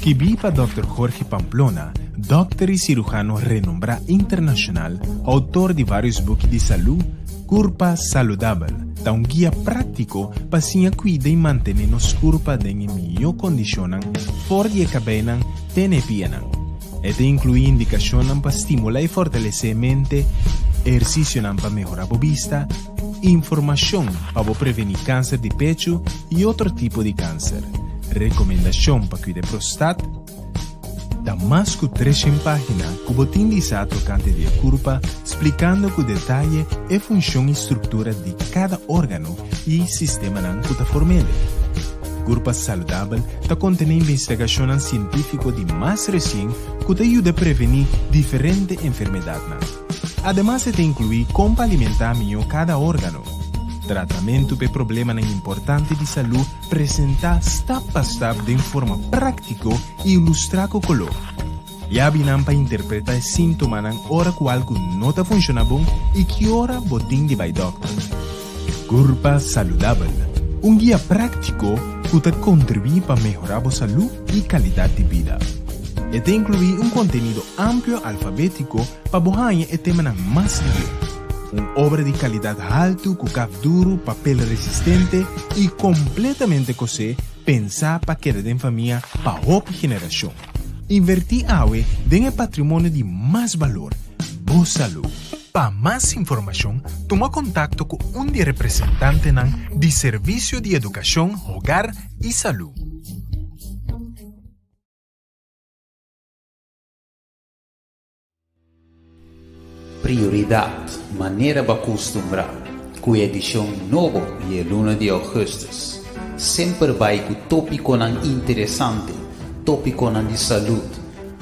Skibí pa Dòkter Jorge Pamplona, dòkter i sirujano renombrá internashonal, outor di vários buki di salú, Kurpa Saludabel ta un guia práktiko pa siña kuida i mantené nos kurpa den e mihó kondishonnan for di e kabeinan te na e pianan. E ta inkluí indikashonnan pa stimulá i fortalesé mente, ehersisionan pa mehorá bo bista, informashon pa bo prevení kanser di pechu i otro tipo di kanser, rekomendashon pa kuida e prostat. Ta mas ku treshen página ku bo tin di sa tokante di e kurpa, splikando ku detaye e funshon i struktura di kada órgano i sistemanan ku ta form'ele. Kurpa Saludabel ta kontené investigashonnan sientífiko di mas resien ku ta yuda prevení diferente enfermedatnan. Ademas e ta inkluí kon pa alimentá mihó kada órgano, tratamentu pa e problemanan importante di salú presentá stap pa stap den forma práktiko i ilustrá ku koló. Yabinan pa interpretá e síntomanan ora ku algu no ta funshoná bon i ki ora bo tin di bai dòkter. Kurpa Saludabel, un guia práktiko ku ta kontribuí pa mehorá bo salú i kalidat di bida. E ta inkluí un kontenido amplio alfabétiko pa bo haña e temanan mas lihé. Un obra di kalidat haltu ku kaf duru, papel resistente i kompletamente kosé pensá pa keda den famia pa hopi generashon. Invertí awe den e patrimonio di mas balor, bo salú. Pa mas informashon tuma kontakto ku un di e representantenan di Servisio di Edukashon, Hogar i Salú. Prioridat, manera bo a kustumbrá, ku e edishon nobo di e luna di ougùstùs. Semper bai ku tópikonan interesante, tópikonan di salud,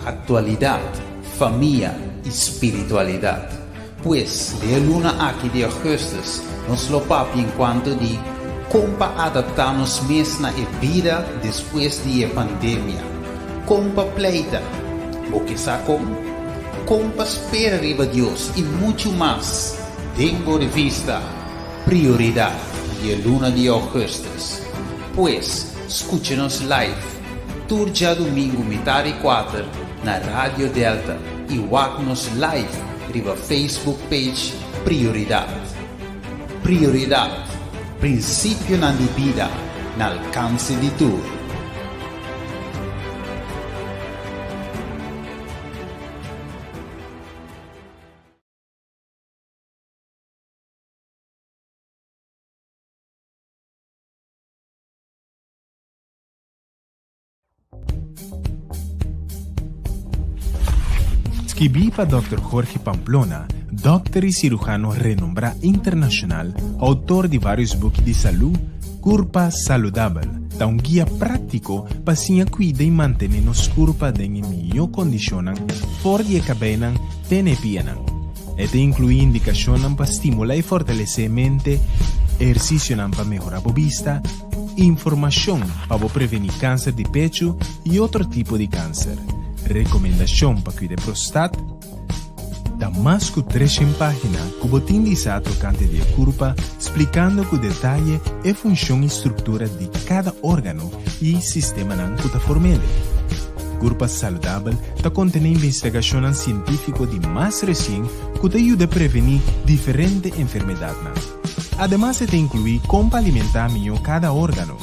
aktualidat, famia i spiritualidat. Pues, den e luna aki di ougùstùs nos lo papia enkuanto di kon pa adaptá nos mes na e bida despues di e pandemia. Kon pa pleita? Bo ke sa kon? Kon pa spera riba Dios i muchu mas den bo revista Prioridat di e luna di ougùstùs. Pues, skucha nos live tur djadumingu mitar di kuater na Radio Delta i wak nos live riba Facebook page Prioridat. Prioridat, prinsipionan di bida na alkanse di tur. Skibí pa Dòkter Jorge Pamplona, dòkter i sirujano renombrá internashonal, outor di vários buki di salú, Kurpa Saludabel ta un guia práktiko pa siña kuida i mantené nos kurpa den e mihó kondishonnan for di e kabeinan te na e pianan. E ta inkluí indikashonnan pa stimulá i fortalesé mente, ehersisionan pa mehorá bo bista, informashon pa bo prevení kanser di pechu i otro tipo di kanser, rekomendashon pa kuida e prostat, Ta mas ku treshen página ku bo tin di sa tokante di e kurpa, splikando ku detaye e funshon i struktura di kada órgano i sistemanan ku ta form'ele. Kurpa Saludabel ta kontené investigashonnan sientífiko di mas resien ku ta yuda prevení diferente enfermedatnan. Ademas e ta inkluí kon pa alimentá mihó kada órgano,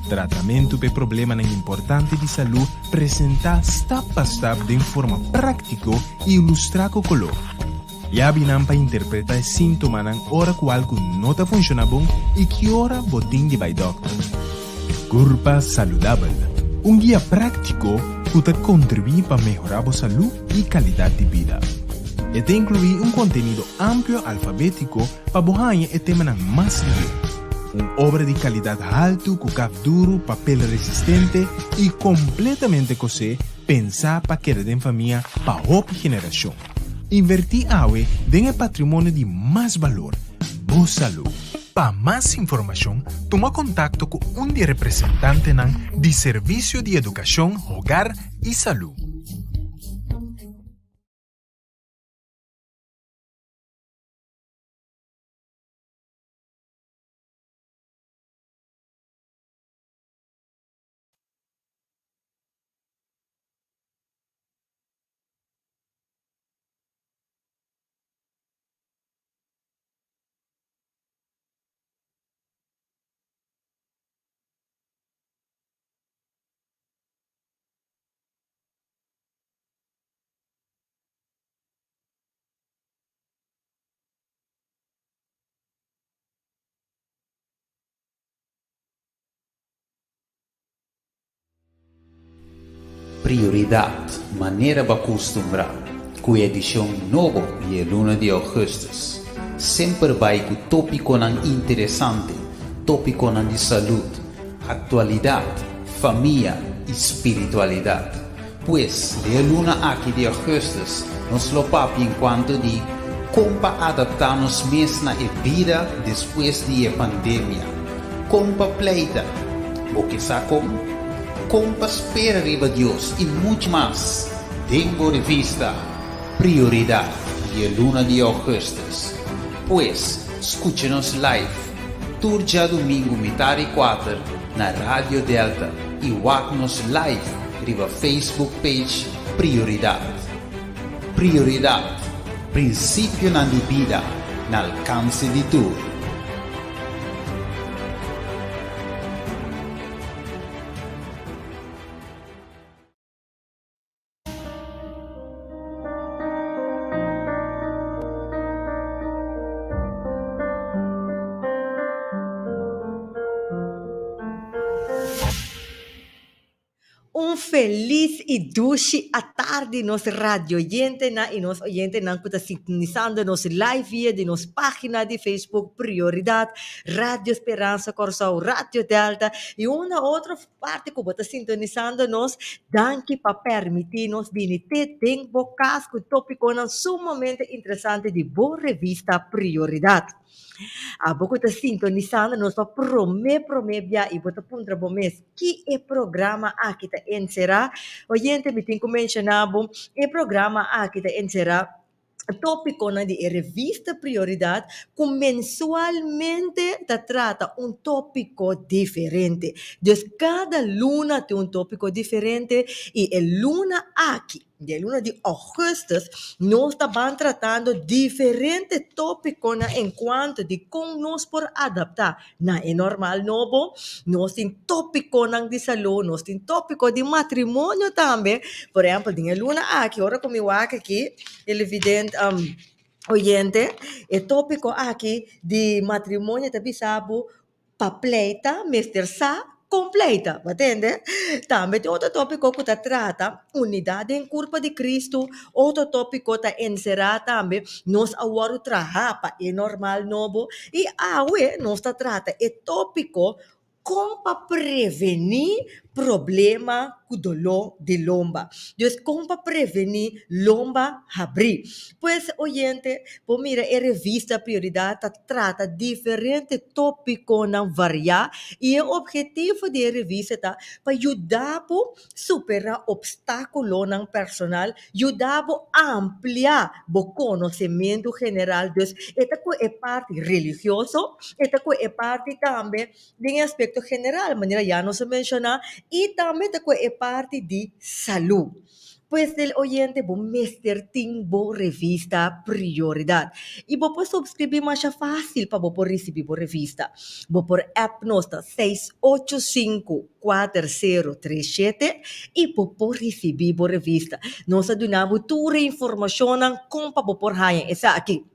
tratamentu pa e problemanan importante di salú Presentá stap pa stap den forma práktiko i ilustrá ku koló. Yabinan pa interpretá e síntomanan ora ku algu no ta funshoná bon i ki ora bo tin di bai dòkter. Kurpa Saludabel, un guia práktiko ku ta kontribuí pa mehorá bo salú i kalidat di bida. E ta inkluí un kontenido amplio alfabétiko pa bo haña e temanan mas lihé. Un obra di kalidat haltu ku kaf duru, papel resistente i kompletamente kosé pensá pa keda den famia pa hopi generashon. Invertí awe den e patrimonio di mas balor, bo salú. Pa mas informashon tuma kontakto ku un di e representantenan di Servisio di Edukashon, Hogar i Salú. Prioridat, manera bo a kustumbrá, ku e edishon nobo di e luna di ougùstùs. Semper bai ku tópikonan interesante, tópikonan di salud, aktualidat, famia i spiritualidat. Pues, den e luna aki di ougùstùs nos lo papia enkuanto di kon pa adaptá nos mes na e bida despues di e pandemia. Kon pa pleita? Bo ke sa kon? Kon pa spera riba Dios i muchu mas den bo revista Prioridat di e luna di ougùstùs. Pues, skucha nos live tur djadumingu mitar di kuater na Radio Delta i wak nos live riba Facebook page Prioridat. Prioridat, prinsipionan di bida na alkanse di tur. Un felis i dushi atardi nos radioyentenan i nos oyentenan ku ta sintonisando nos live via di nos página di Facebook Prioridat, Radio Speransa Kòrsou, Radio Delta i unda otro parti ku bo ta sintonisando nos. Danki pa permití nos bini te den bo kas ku tópikonan sumamente interesante di bo revista Prioridat. Abo ku ta sintonisando nos pa promé promé bia i bo ta puntra bo mes ki e programa aki ta enserá? Oyente mi tin ku menshoná bo e programa aki ta enserá tópikonan di e revista Prioridat ku mensualmente ta trata un tópiko diferente. Dus kada luna tin un tópiko diferente i e luna aki. Di e luna di augustus nos ta ban tratando diferente topiconan en cuanto di con nos por adapta na e normal nobo. Nos tin topiconan di salud, nos tin topico di matrimonio tambe. Por ehempel den e luna aki ora cu mi wak aki televidente oyente e topico aki di matrimonio ta bisa bo Pa pleita mester sa kon pleita, bo a tende? Tambe tin otro tópiko ku ta trata unidat den kurpa di Kristu, otro tópiko ta enserá tambe nos a wòrdu trahá pa e normal nobo i awe nos ta trata e tópiko kon pa prevení problema ku doló di lomba. Dus kon pa prevení lomba habrí. Pues oyente por mira e revista Prioridad ta trata diferente tópikonan variá i e objetivo di e revista ta pa yuda bo superá opstákulonan personal, yuda bo amplia bo konosementu general. Dus e ta ku e parti religioso, e ta ku e parti tambe den e aspekto general, manera ya nos a menshoná, i tambe ta ku e parti di salú. Pues del oyente bo mester tin bo revista Prioridat. I bo por subskribí masha fásil pa bo por risibí bo revista. Bo por app nos na 6854037 i bo por risibí bo revista. Nos a duna bo tur e informashonnan kon pa bo por haña esaki.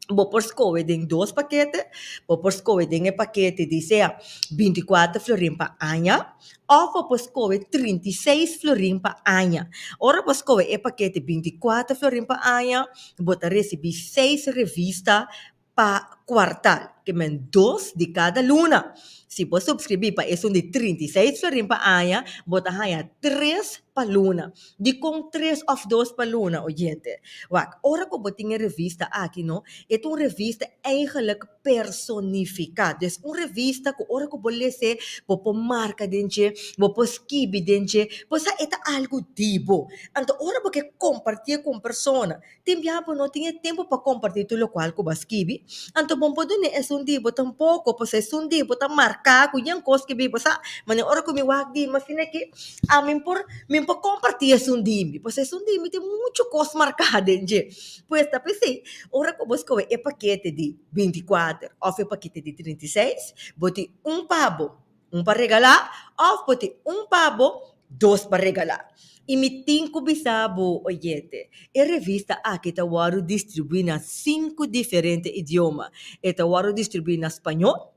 Bo por skohe den dos pakete, bo por skohe den e pakete di sea 24 florin pa aña òf bo por skohe 36 florin pa aña. Ora bo skohe e pakete 24 florin pa aña, bo ta risibí seis revista pa kuartal, ke men dos di kada luna. Si bo supskribí pa esun di 36 florin pa aña, bo ta haña tres pa luna. Dikon tres òf dos pa luna, oyente? Wak, ora ku bo tin e revista aki no, e ta un revista eigenlijk personifiká. Dus un revista ku ora ku bo les'é, bo por marka den dje, bo por skibi den dje, bo sa e ta algu di bo. Anto ora bo ke kompartié ku un persona, tin biaha bo no tin e tempu pa kompartí tur lokual ku bo a skibi, anto bo no por dun'é esun di bo tampoko, pasobra esun di bo ta marká ku yen kos skibi, bo sa. Manera ora ku mi wak di mi asina aki, ami por mi por kompartí esun di mi, pasobra esun di mi tin muchu kos marká den dje. Pues ta p'esei, ora ku bo skohe e pakete di 24 òf e pakete di 36, bo tin un pa bo, Un pa regalá òf bo tin un pa bo, dos pa regalá. I mi tin ku bisa bo, oyente, e revista aki ta wòrdu distribuí na sinku diferente idioma. E ta wòrdu distribuí na spañó,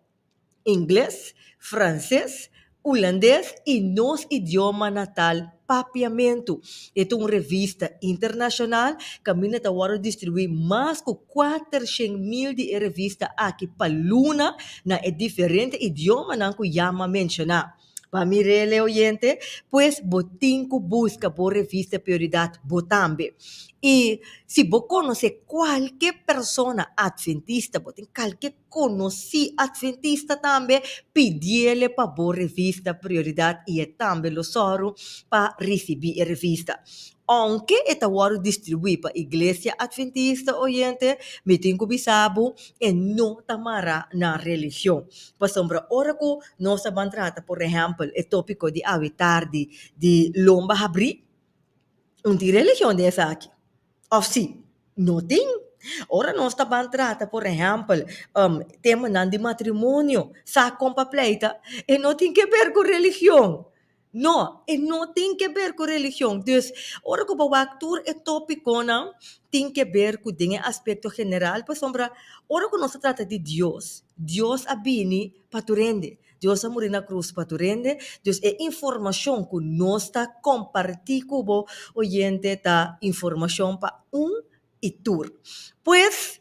ingles, franses, ulandes i nos idioma natal. Papiamentu. E ta un revista internashonal kaminda ta wòrdu distribuí mas ku 400.000 di e revista aki pa luna na e diferente idiomanan ku ya m'a menshoná. Pa mi rele oyente, pues bo tin ku buska bo revista Prioridat bo tambe. I si bo konosé kualke persona atventista, bo tin kalke konosí atventista tambe, pidiele pa bo revista Prioridat i e tambe lo sòru pa risibí e revista. Ounke e ta wòrdu distribuí pa Iglesia Atventista, oyente, mi tin ku bisa bo, e no ta mará na religion. Pasobra ora ku nos a ban trata, por ehèmpel, e tópiko di awe tardi di lomba habrí, un tin religion den esaki. Òf si? No tin. Ora nos ta ban trata, por ehèmpel, temanan di matrimonio, sa kon pa pleita, e no tin ke ber ku religion. No, e no tin ke ber ku religion. Dus, ora ku bo wak tur e tópikonan tin ke ber ku den e aspekto general, pasobra ora ku nos ta trata di Dios, Dios a bini pa tur hende. Dios a muri na krus pa tur hende. Dus e informashon ku nos ta kompartí ku bo oyente ta informashon pa un i tur. Pues,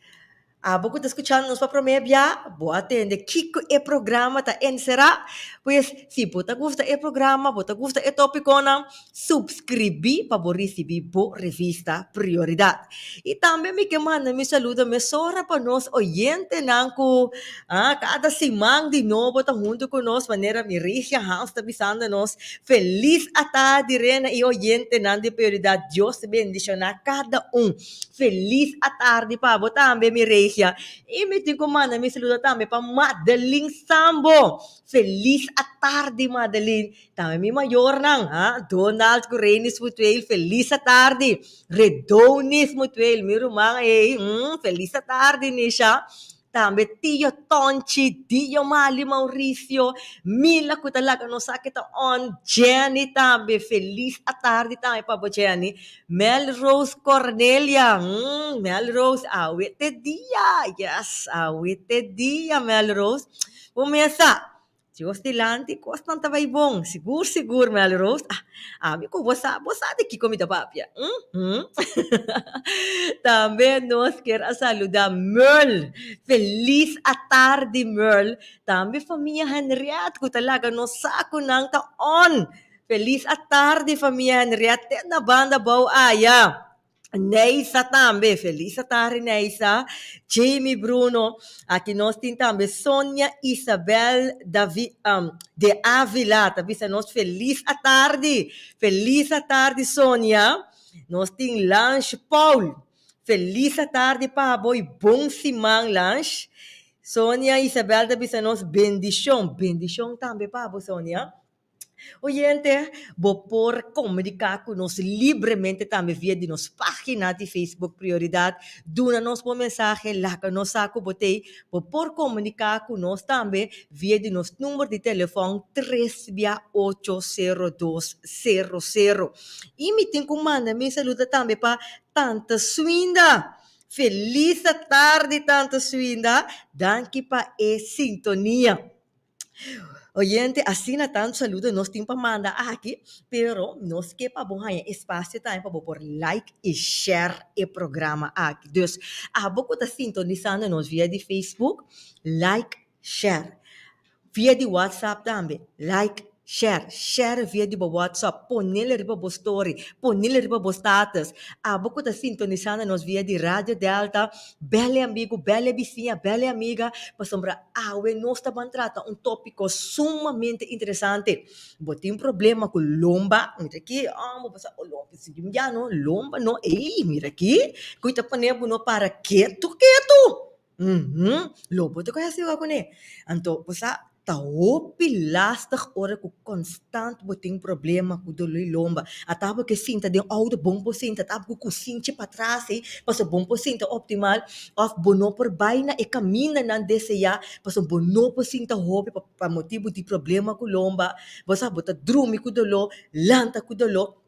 abo ku ta skuchando nos pa promé bia, bo a tende kiko e programa ta enserá. Pues, si bo ta gusta e programa, bo ta gusta e tópikonan, supskribí pa bo risibí bo revista Prioridat. I tambe mi ke manda mi saludo mesora pa nos oyentenan ku kada siman di nobo ta huntu ku nos, manera mi Regia Hans ta bisando nos, Felis atardi Rena i oyentenan di Prioridat, Dios bendishoná kada un. Felis atardi pa bo tambe mi Regia. I mi tin ku manda mi saludo tambe pa Madeline Sambo. Felis atardi Madeline. Tambe mi mayornan, ha, Donald ku Renis Mutueel, felis atardi. Redonis Mutueel, mi ruman ei, felis atardi Nisha. Tambe Tio Tonchi, Dio Mali Mauricio, Mila ku ta laga nos sa ke ta on, Jenny tambe, felis atardi tambe pa bo Jenny. Mel Rose Cornelia, Mel Rose awe te dia, yes, awe te dia Mel Rose. Bo mesa, Dios dilanti kosnan ta bai bon, sigur sigur Mel Rose, ah, ami ku bo sa, bo sa di kiko mi ta papia, uhmm. Tambe nos kier a saluda Merl, felis atardi Merl, tambe famia Henriette ku ta laga nos sa ku nan ta on, felis atardi famia Henriette te na banda bou aya. Neisa tambe, felis atardi Neisa, Jamie Bruno, aki nos tin tambe Sonia Isabel Davi de Avila ta bisa nos felis atardi, felis atardi Sonia, nos tin Lange Paul, felis atardi pa bo y bon siman Lange, Sonia Isabel ta bisa nos bendicion, bendicion tambe pa bo Sonia. Oyente, bo por komuniká ku nos libremente tambe via di nos página di Facebook Prioridat. Duna nos bo mensahe, laga nos sa ku bo t'ei. Bo por komuniká ku nos tambe via di nos number di telefòn tres bia ocho sero dos sero sero. I mi tin ku manda mi saludo tambe pa Tante Swinda. Felis atardi Tante Swinda, danki pa e sintonia. Oyente, asina tantu saludo nos tin pa manda aki, pero nos ke pa bo haña espasio tambe pa bo por like i share e programa aki. Dus, abo ku ta sintonisando nos via di Facebook, like, share. Via di WhatsApp tambe, like, share. Share via di bo WhatsApp, ponel riba bo story, ponel riba bo status. Abo ku ta sintonisando nos via di Radio Delta, bel e amigu, bel e bisiña, bel e amiga, pasobra Awe nos ta ban trata un tópiko sumamente interesante. Bo tin problema ku lomba? Mira aki, oh, bo pensa, oh, lomba, si ya no, lomba no, ey, mira aki, ku ta pone bo no para ketu ketu. Uhum, lo bo ta kohe hasi igual kuné. Anto, bo sa, ta hopi lastig ora ku konstant bo tin problema ku doló di lomba. Ata bo ke sinta den outo, bon por sinta, ata bo ku kusinchi patras ei, pasobra bon por sinta optimal. Òf bo no por bai na e kamindanan deseá pasobra bo no por sinta hopi pa motibu di problema ku lomba. Bo sa bo ta drumi ku doló, lanta ku doló.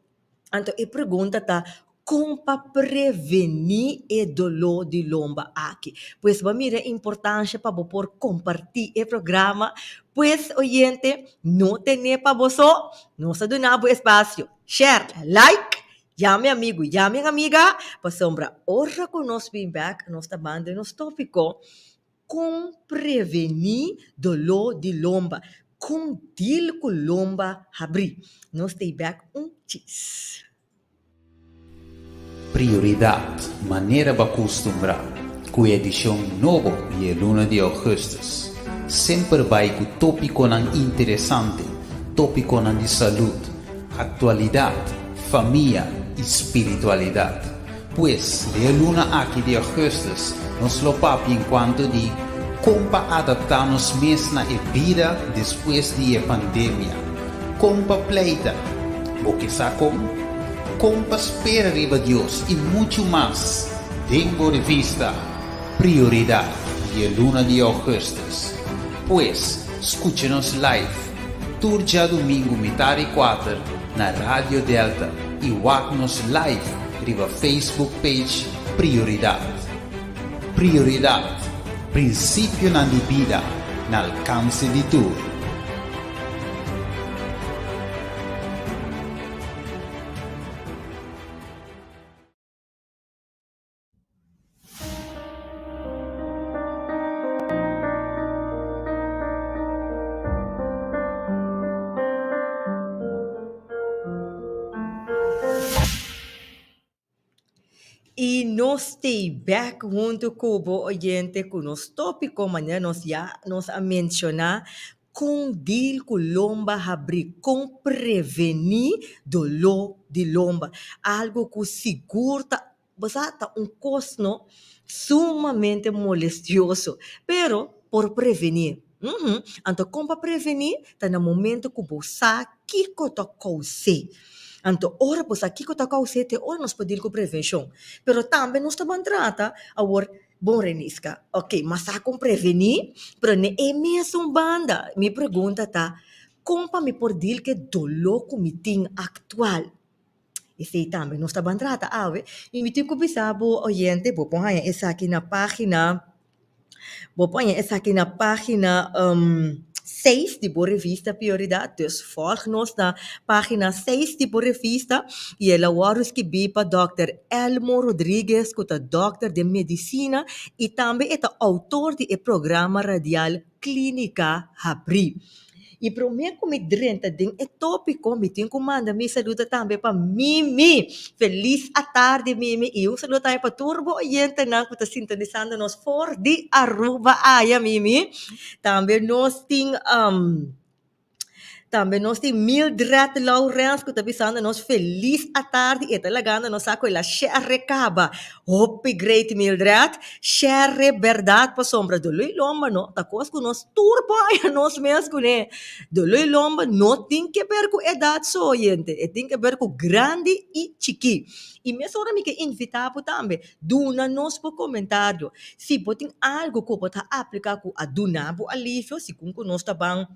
Anto e pregunta ta, kon pa prevení e doló di lomba aki? Pues bo a mira e importansha pa bo por kompartí e programa. Pues oyente, no ten'é pa bo so, nos a duna bo espasio. Share, like, yama e amigu, yama e amiga, pasobra ora ku nos bin bèk nos ta ban den nos tópiko, Kon prevení doló di lomba, kon deal ku lomba habrí. Nos ta bèk un chis. Prioridat, manera bo a kustumbrá ku e edishon nobo di e luna di ougùstùs. Semper bai ku tópikonan interesante, tópikonan di salud, aktualidat, famia i spiritualidat. Pues, den e luna aki di ougùstùs nos lo papia enkuanto di kon pa adaptá nos mes na e bida despues di e pandemia. Kon pa pleita? Bo ke sa kon? Kon pa spera riba Dios i muchu mas den bo revista Prioridat di e luna di ougùstùs. Pues, skucha nos live tur djadumingu mitar i kuater na Radio Delta i wak nos live riba Facebook page Prioridat. Prioridat, prinsipionan di bida na alkanse di tur. I nos t'ei bek huntu ku bo oyente ku nos tópiko manera nos ya nos a menshoná kon deal ku lomba habrí, kon prevení doló di lomba. Algu ku sigur ta bo sa ta un kos no sumamente molestioso, pero por prevení. Anto kon pa prevení? Ta na momento ku bo sa kiko ta kous'é. Anto ora bo sa kiko ta kous'é te ora nos por deal ku prevenshon. Pero tambe nos ta ban trata awor bon Reniska, ok mas sa kon prevení pero na e mesun banda mi pregunta ta kon pa mi por deal ku e doló ku mi tin aktual? Esei tambe nos ta ban trata awe i mi tin ku bisa bo oyente bo por haña esaki na página Bo por haña esaki na página seis di bo revista Prioridad. Dus volg nos na página seis di bo revista i el a wòrdu skibí pa dòkter Elmo Rodriguez ku ta dòkter den medisina i tambe e ta outor di e programa radial Klínika Habrí. I promé ku mi drenta den e tópiko mi tin ku manda mi saludo tambe pa Mimi. Felis atardi Mimi i un saludo tambe pa tur bo oyentenan ku ta sintonisando nos for di Aruba aya Mimi. Tambe nos tin tambe nos tin Mildred Laurens ku ta bisando nos felis atardi e ta lagando nos sa ku el a share kaba. Hopi great Mildred. Share bèrdat pasobra doló i lomba no ta kos ku nos tur por haña nos mes kuné. Doló i lomba no tin ke ber ku edat so oyente, e tin ke ber ku grandi i chikí. I mesora mi ke invitá bo tambe, duna nos bo komentario. Si bo tin algu ku bo ta apliká ku a duna bo alivio segun ku nos ta ban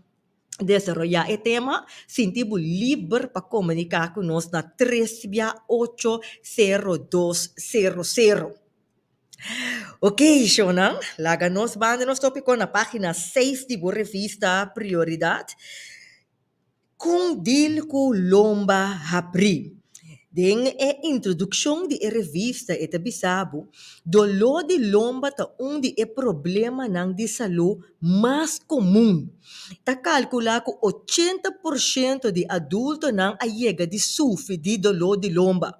desaroyá e tema, sinti bo liber pa komuniká ku nos na tres bia ocho sero dos sero sero. Ok, shownan, laga nos banda nos tópiko na página seis di bo revista Prioridat. Kon deal ku lomba habrí? Den e introdukshon di e revista e ta bisa bo, Doló di lomba ta un di e problemanan di salú mas komun. Ta kalkulá ku ochenta por shento di adultonan a yega di sufri di doló di lomba.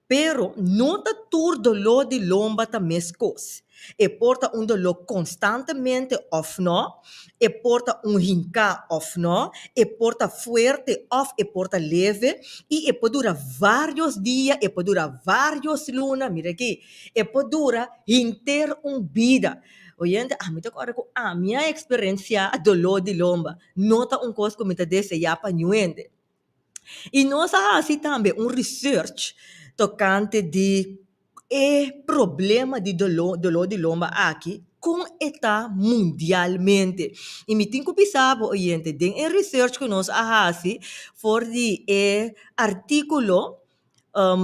Pero no ta tur doló di lomba ta meskos. E por ta un doló konstantemente òf nò, e por ta un hinká òf nò, e por ta fuerte òf e por ta leve i e por dura vários dia, e por dura vários luna, mira aki, e por dura henter un bida. Oyente, ami ta kòrda ku ami a eksperensiá doló di lomba. No ta un kos ku mi ta deseá pa niun hende. I nos a hasi tambe un research tokante di e problema di doló, doló di lomba aki, kon e ta mundialmente. I mi tin ku bisa bo oyente, den e research ku nos a hasi for di e artíkulo,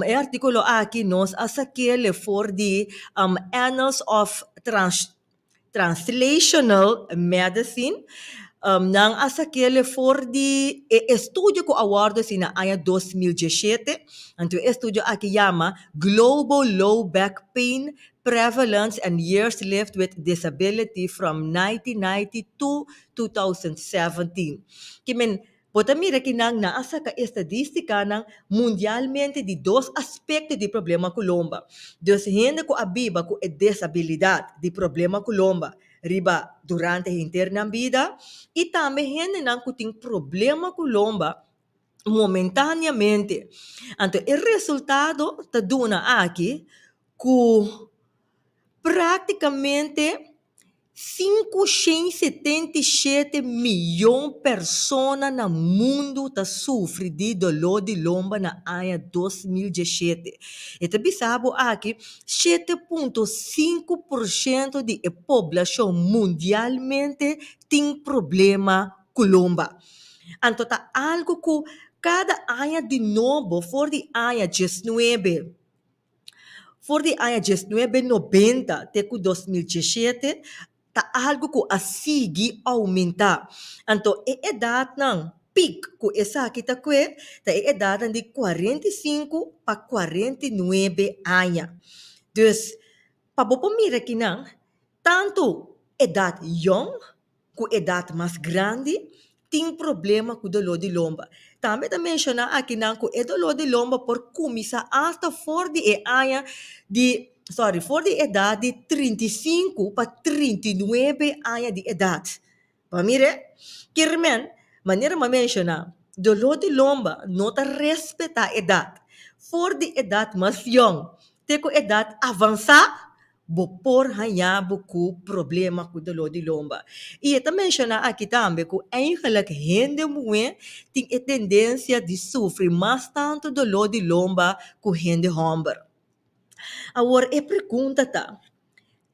e artíkulo aki nos a sak'é for di Annals of Translational Medicine. Nan a sak'el for di e estudio ku a wòrdu hasi na aña 2017. Anto e estudio aki yama Global Low Back Pain Prevalence and Years Lived with Disability from 1990 to 2017. Ki men, bo ta mira ki nan nan a saka estadístikanan mundialmente di dos aspekto di problema ku lomba. Dus hende ku a biba ku e desabilidat di problema ku lomba riba durante henter nan bida i tambe hendenan ku tin problema ku lomba momentáneamente. Anto e resultado ta duna aki ku práktikamente 577 miyon persona na mundu ta sufri di doló di lomba na aña 2017. E ta bisa bo aki 7,5% di e poblashon mundialmente tin problema ku lomba. Anto ta algu ku kada aña di nobo for di aña 19, for di aña 1990 te ku 2017 ta algu ku a sigui oumentá. Anto e edatnan piek ku esaki ta kue ta e edatnan di 45 pa 49 aña. Dus pa bo por mira kinan, tantu edat yòn ku edat mas grandi tin problema ku doló di lomba. Tambe ta menshoná akinan ku e doló di lomba por kuminsá asta for di e aña di, sorry, for di edat di 35 pa 39 aña di edat. Bo a mira? Kier men, manera mi a menshoná, doló di lomba no ta respetá edat. For di edat mas yòn te ku edat avansá, bo por haña bo ku problema ku doló di lomba. I e ta menshoná aki tambe ku eigenlijk hende muhé tin e tendensia di sufri mas tantu doló di lomba ku hende hòmber. Awor e pregunta ta,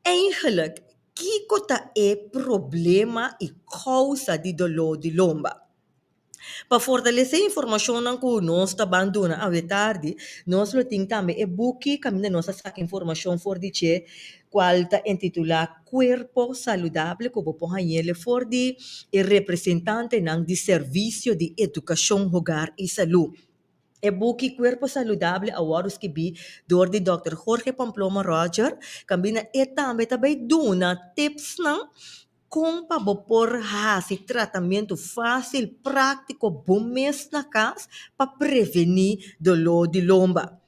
eigenlijk kiko ta e problema i kousa di doló di lomba? Pa fortalesé informashonnan ku nos ta ban duna awe tardi, nos lo tin tambe e buki kaminda nos a saka informashon for di dje, kual ta intitulá Kuerpo Saludable ku bo por hañ'el for di e representantenan di Servisio di Edukashon Hogar i Salú. E buki Cuerpo Saludable a wòrdu skibí dor di dòkter Jorge Pamploma Roger, kaminda e tambe ta bai duna tipsnan kon pa bo por hasi tratamentu fásil, práktiko bo mes na kas pa prevení doló di lomba.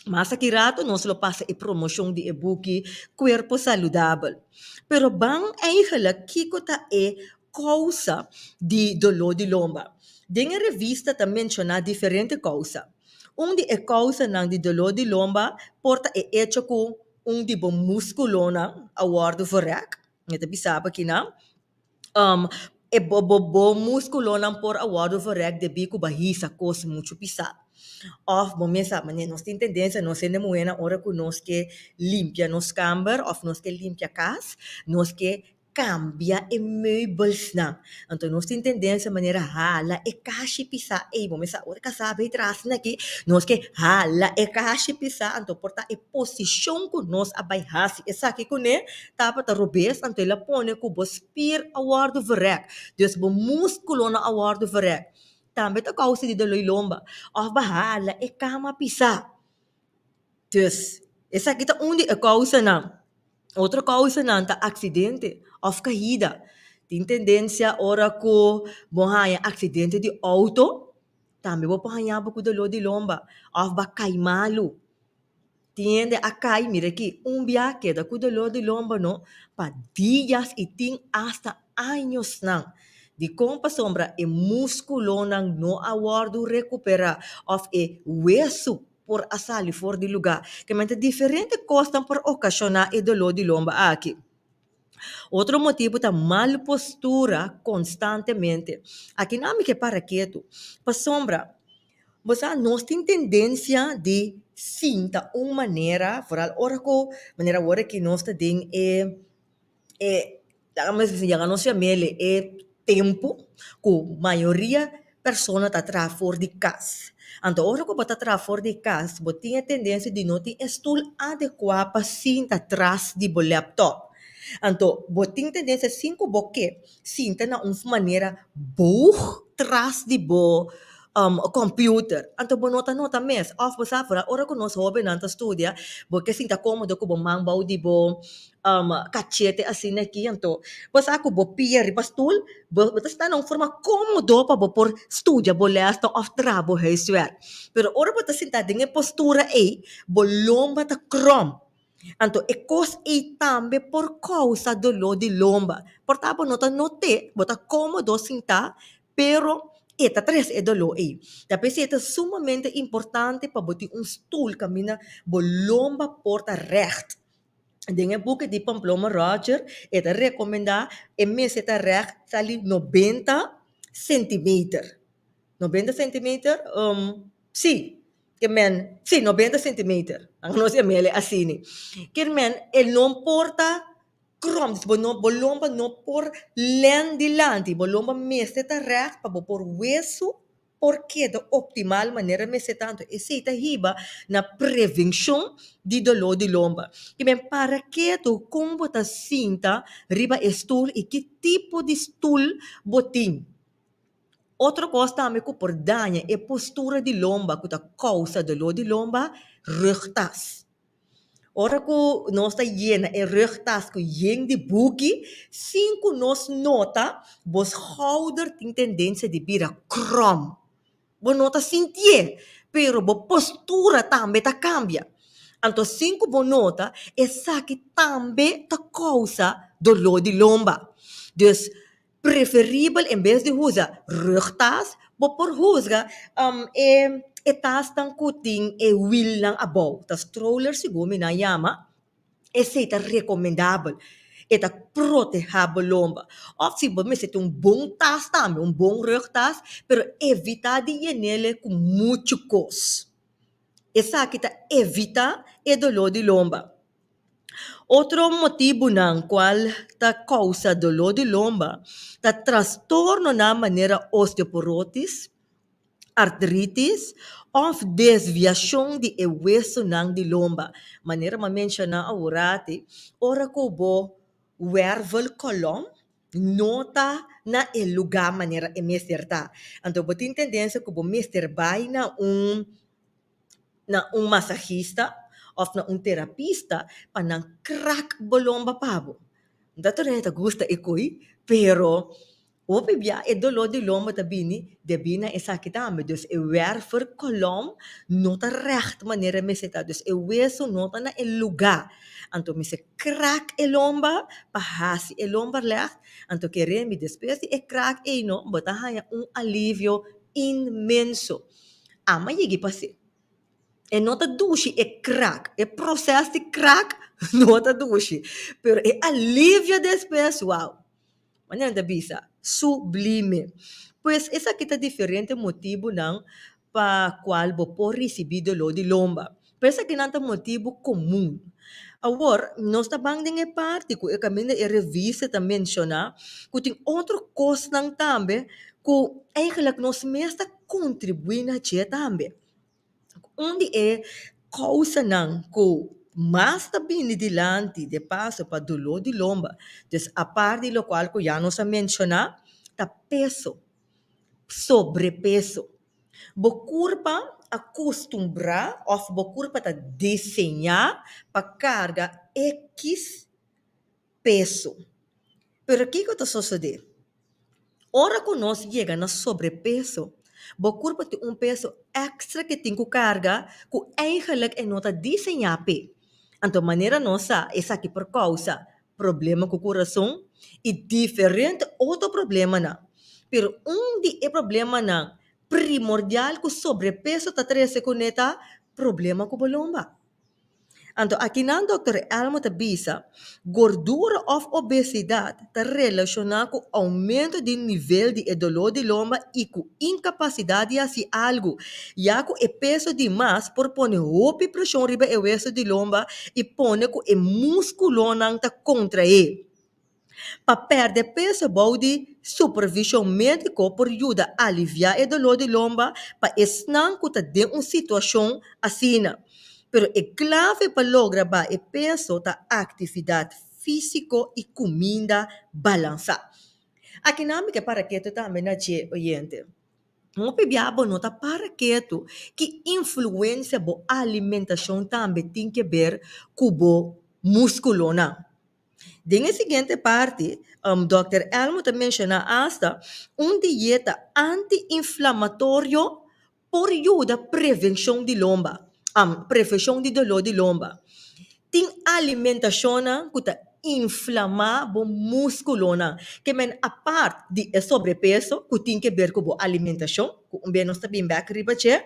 Mas aki rato nos lo pasa e promoshon di e buki Cuerpo Saludabel. Pero ban eigenlijk kiko ta e kousa di doló di lomba. Den e revista ta menshoná diferente kousa. Un di e kousanan di doló di lomba por ta e echo ku un di bo múskulonan a wòrdu verrèk. Mi ta bisa bo kinan. E bo bo bo múskulonan por a wòrdu verrèk debí ku bo a hisa kos muchu pisá. Òf bo mes sa manera nos tin tendensia nos hende muhénan ora ku nos ke limpia nos kamber òf nos ke limpia kas, nos ke kambia e meubelsnan. Anto nos tin tendensia manera hala e kashi pisá ei, bo mes sa ora kasá bay tras aki, nos ke hala e kashi pisá anto por ta e posishon ku nos a bai hasi esaki kuné Tabata robes, anto el a pone ku bo spier a wòrdu verrèk, dus bo múskulonan a wòrdu verrèk. Tambe ta kousa di doló i lomba, òf bo hala e kama pisá. Dus, esaki ta un di e kousanan. Otro kousanan ta aksidente òf kaida. Tin tendensia ora ku bo haña aksidente di outo, tambe bo por haña bo ku doló di lomba òf bo a kai malu. Tin hende a kai, mira aki, un bia keda ku dolor di lomba no, pa dias i tin asta añosnan. Dikon? Pasobra e muskulonan no a wòrdu rekuperá òf e wesu por a sali for di lugá. Kementi diferente kosnan por okashoná e dolor di lomba aki. Otro motibu ta mal postura konstantemente. Aki nan mi ke para ketu, pasobra Bo sa, nos tin tendensia di sinta un manera, foral ora ku manera awor aki nos ta den e e laga mi bisa yaga nos yam'el e tempu ku mayoria persona ta traha for di kas. Anto ora ku bo ta traha for di kas bo tin e tendensia di no tin e stul adekuá pa sinta tras di bo laptop. Anto bo tin tendensia sin ku bo ke sinta na un manera boog tras di bo computer. Anto bo no ta nota mes. Òf bo sa foral ora ku nos hóbennan ta studia bo ke sinta kómodo ku bo man bou di bo kachete asina aki. Anto bo sa ku bo pia riba stul bo ta sta na un forma kómodo pa bo por studia bo lèsnan òf traha bo huiswerk. Pero ora bo ta sinta den e postura ei bo lomba ta kròm. Anto e kos ei tambe por kousa doló di lomba. Por ta bo no ta not'é, bo ta kómodo sintá, pero e ta trese e doló ei. Ta p'esei ta sumamente importante pa bo tin un stul kaminda bo lomba por ta règt. Den e buki di Pamplona Roger e ta rekomendá e mester ta règt sali 90 sentimeter. 90 sentimeter? Sí. Ke men, sí, 90 centimeter. Nan nos yam'el asini. Ker men, e no por ta krom, dus bo no, bo lomba no por len dilanti, bo lomba mester ta règt pa bo por wesu por keda optimal manera mester ta. Anto esei ta hiba na prevenshon di doló di lomba. Ke men, para ketu kon bo ta sinta riba e stul i ki tipo di stul bo tin. Otro kos tambe ku por daña e postura di lomba ku ta kousa doló di lomba, rugtas. Ora ku nos ta yena e rugtas ku yen di buki, sin ku nos nota, bo schouder tin tendensia di bira krom. Bo no ta sintié, pero bo postura tambe ta kambia. Anto sin ku bo nota, esaki tambe ta kousa doló di lomba. Dus, Preferibel en bes di usa rugtas, bo por husga e e tasnan ku tin e wielnan abou, ta stroller segun mi nan yama, esei ta rekomendabel, e ta protehá bo lomba. Òf si bo mester tin un bon tas tambe, un bon rugtas, pero evitá di yen'el ku muchu kos. Esaki ta evitá e doló di lomba. Otro motibunan cual ta causa dolor di lomba ta trastornonan manera osteoporotis, artritis of desviacion di e wesonan di lomba. Manera mi a menciona aworati, ora cu bo wervelkolom no ta na e lugar manera e mester ta. Anto bo tin tendencia cu bo mester bay na un na un masahista of na un terapista pa nan krak bo lomba pa bo. No ta tur hende ta gusta e koi, pero hopi bia e doló di lomba ta bini debí na esaki tambe. Dus e wervelkolom no ta règt manera mester ta, dus e weso no ta na e lugá. Anto mester krak e lomba pa hasi e lomba règt. Anto kere mi despues di e krak ei no bo ta haña un alivio inmenso. Ama yegi pas'é. E no ta dushi e krak, e proses di krak no ta dushi, pero e alivio despues, wow! Manera nan ta bisa, sublime. Pues esaki ta diferente motibunan pa kual bo por risibí doló di lomba. Pero esakinan ta motibu komun. Awor, nos ta ban den e parti ku e kaminda e revista ta menshoná ku tin otro kosnan tambe ku eigenlijk nos mes ta kontribuí na dje tambe. Un di e kousanan ku mas ta bini dilanti de paso pa doló di lomba, dus apart di lokual ku ya nos a menshoná, ta peso, sobrepeso. Bo kurpa a kustumbrá òf bo kurpa ta diseñá pa karga ekis peso. Pero kiko ta sosodé? Ora ku nos yega na sobrepeso, bo kurpa tin un peso èkstra ke tin ku karga ku eigenlik e no ta diseñá p'e. Anto manera nos sa esaki por kousa problema ku kurason i diferente otro problemanan. Pero un di e problemanan primordial ku sobrepeso ta trese kuné ta problema ku bo lomba. Anto akinan Dòkter Elmo ta bisa, Gordura òf obesidat ta relashoná ku oumento di nivel di e doló di lomba i ku inkapasidat di hasi algu, ya ku e peso di mas por pone hopi preshon riba e weso di lomba i pone ku e múskulonan ta kontraé. Pa pèrdè peso bou di supervishon médiko por yuda aliviá e doló di lomba pa esnan ku ta den un situashon asina. Pero e klave pa logra baha e peso ta aktividat. físiko i kuminda balansá. Akinan mi ke para ketu tambe na dje, oyente. Hopi bia bo no ta para ketu ki influensia bo alimentashon tambe tin ke ber ku bo múskulonan. Den e siguiente parti, Dòkter Elmo ta menshoná asta un dieta anti-inflamatorio por yuda prevenshon di lomba, prevenshon di doló di lomba. Tin alimentashonnan ku ta inflamá bo múskulonan. Ke men apart di e sobrepeso ku tin ke ber ku bo alimentashon, ku un bes nos ta bin bèk riba dje,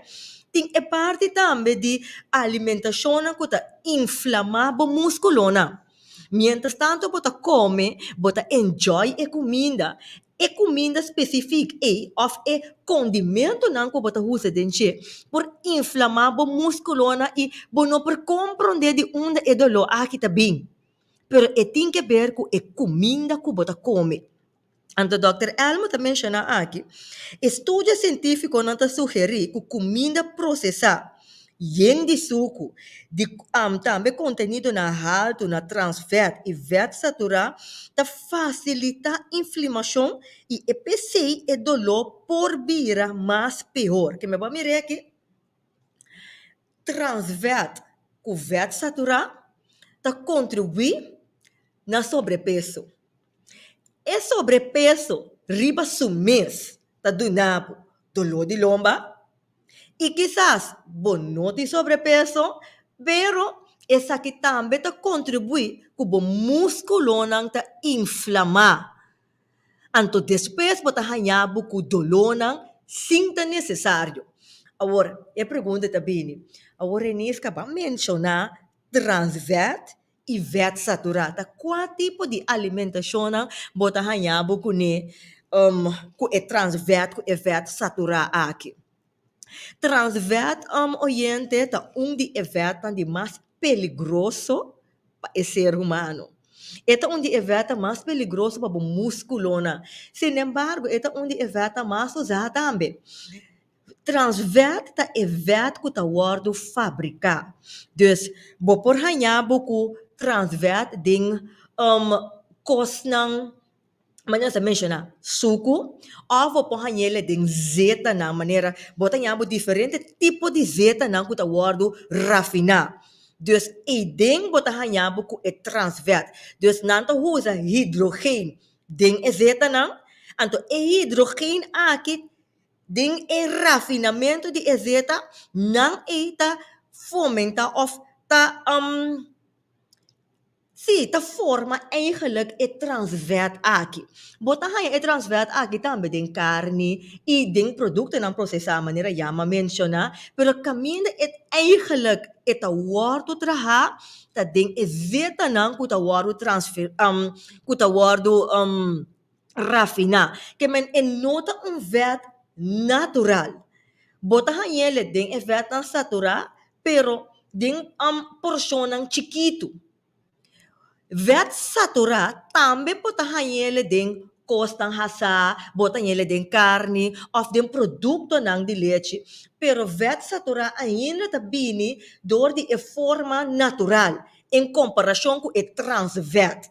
tin e parti tambe di alimentashonnan ku ta inflamá bo múskulonan. Miéntras tantu bo ta kome, bo ta enjoy e kuminda, e kuminda spesifik ei òf e kondimentonan ku bo ta usa den dje por inflamá bo múskulonan i bo no por komprondé di unda e doló aki ta bin. Pero e tin ke ber ku e kuminda ku bo ta kome. Anto dòkter Elmo ta menshoná aki, Estudio sientífikonan ta sugerí ku kuminda prosesá, yen di suku, di tambe kontenidonan haltu na transvèt i vèt saturá ta fasilitá inflimashon i e p'esei e doló por bira mas peor. Ke mi bo a mira aki? Transvèt ku vèt saturá ta kontribuí na sobrepeso. E sobrepeso riba su mes ta duna bo doló di lomba i kisas bo no tin sobrepeso, pero esaki tambe ta kontribuí ku bo múskulonan ta inflamá. Anto despues bo ta haña bo ku dolónan sin ta nesesario. Awor, e pregunta ta bini, awor Reniska bo a menshoná transvèt i vèt saturá. Ta kua tipo di alimentashonnan bo ta haña bo kuné ku e transvèt ku e vèt saturá aki? Transvèt oyente ta un di e vètnan di mas peligroso pa e ser humano. E ta un di e vètnan mas peligroso pa bo múskulonan. Sinembargo e ta un di e vètnan mas usá tambe. Transvèt ta e vèt ku ta wòrdu fabriká. Dus bo por haña bo ku transvèt den kosnan manera nos a menshoná suku òf bo por hañ'el den zetanan manera bo ta haña bo diferente tipo di zetanan ku ta wòrdu rafiná. Dus eiden bo ta haña bo ku e transvèt. Dus nan ta usa hidrogen den e zetanan, anto e hidrogen aki Den e rafinamentu di e zeta, nan ei ta fomenta of ta, sí, ta forma eigenlijk e transvet aki. Bo ta haña e transvet aki tambe den karni i den produktonan prosesá manera ya mi a menshoná, pero kaminda e eigenlijk e ta wòrdu trahá ta den e zetanan ku ta wòrdu transfer, ku ta wòrdu rafiná. Ke men e no ta un vèt natural. Bo ta hañ'el den e vètnan saturá, pero den porshonnan chikitu. Vèt saturá tambe bo ta hañ'el den kosnan hasá, bo ta hañ'el den karni òf den produktonan di lechi, pero vèt saturá ainda ta bini dor di e forma natural en komparashon ku e transvèt.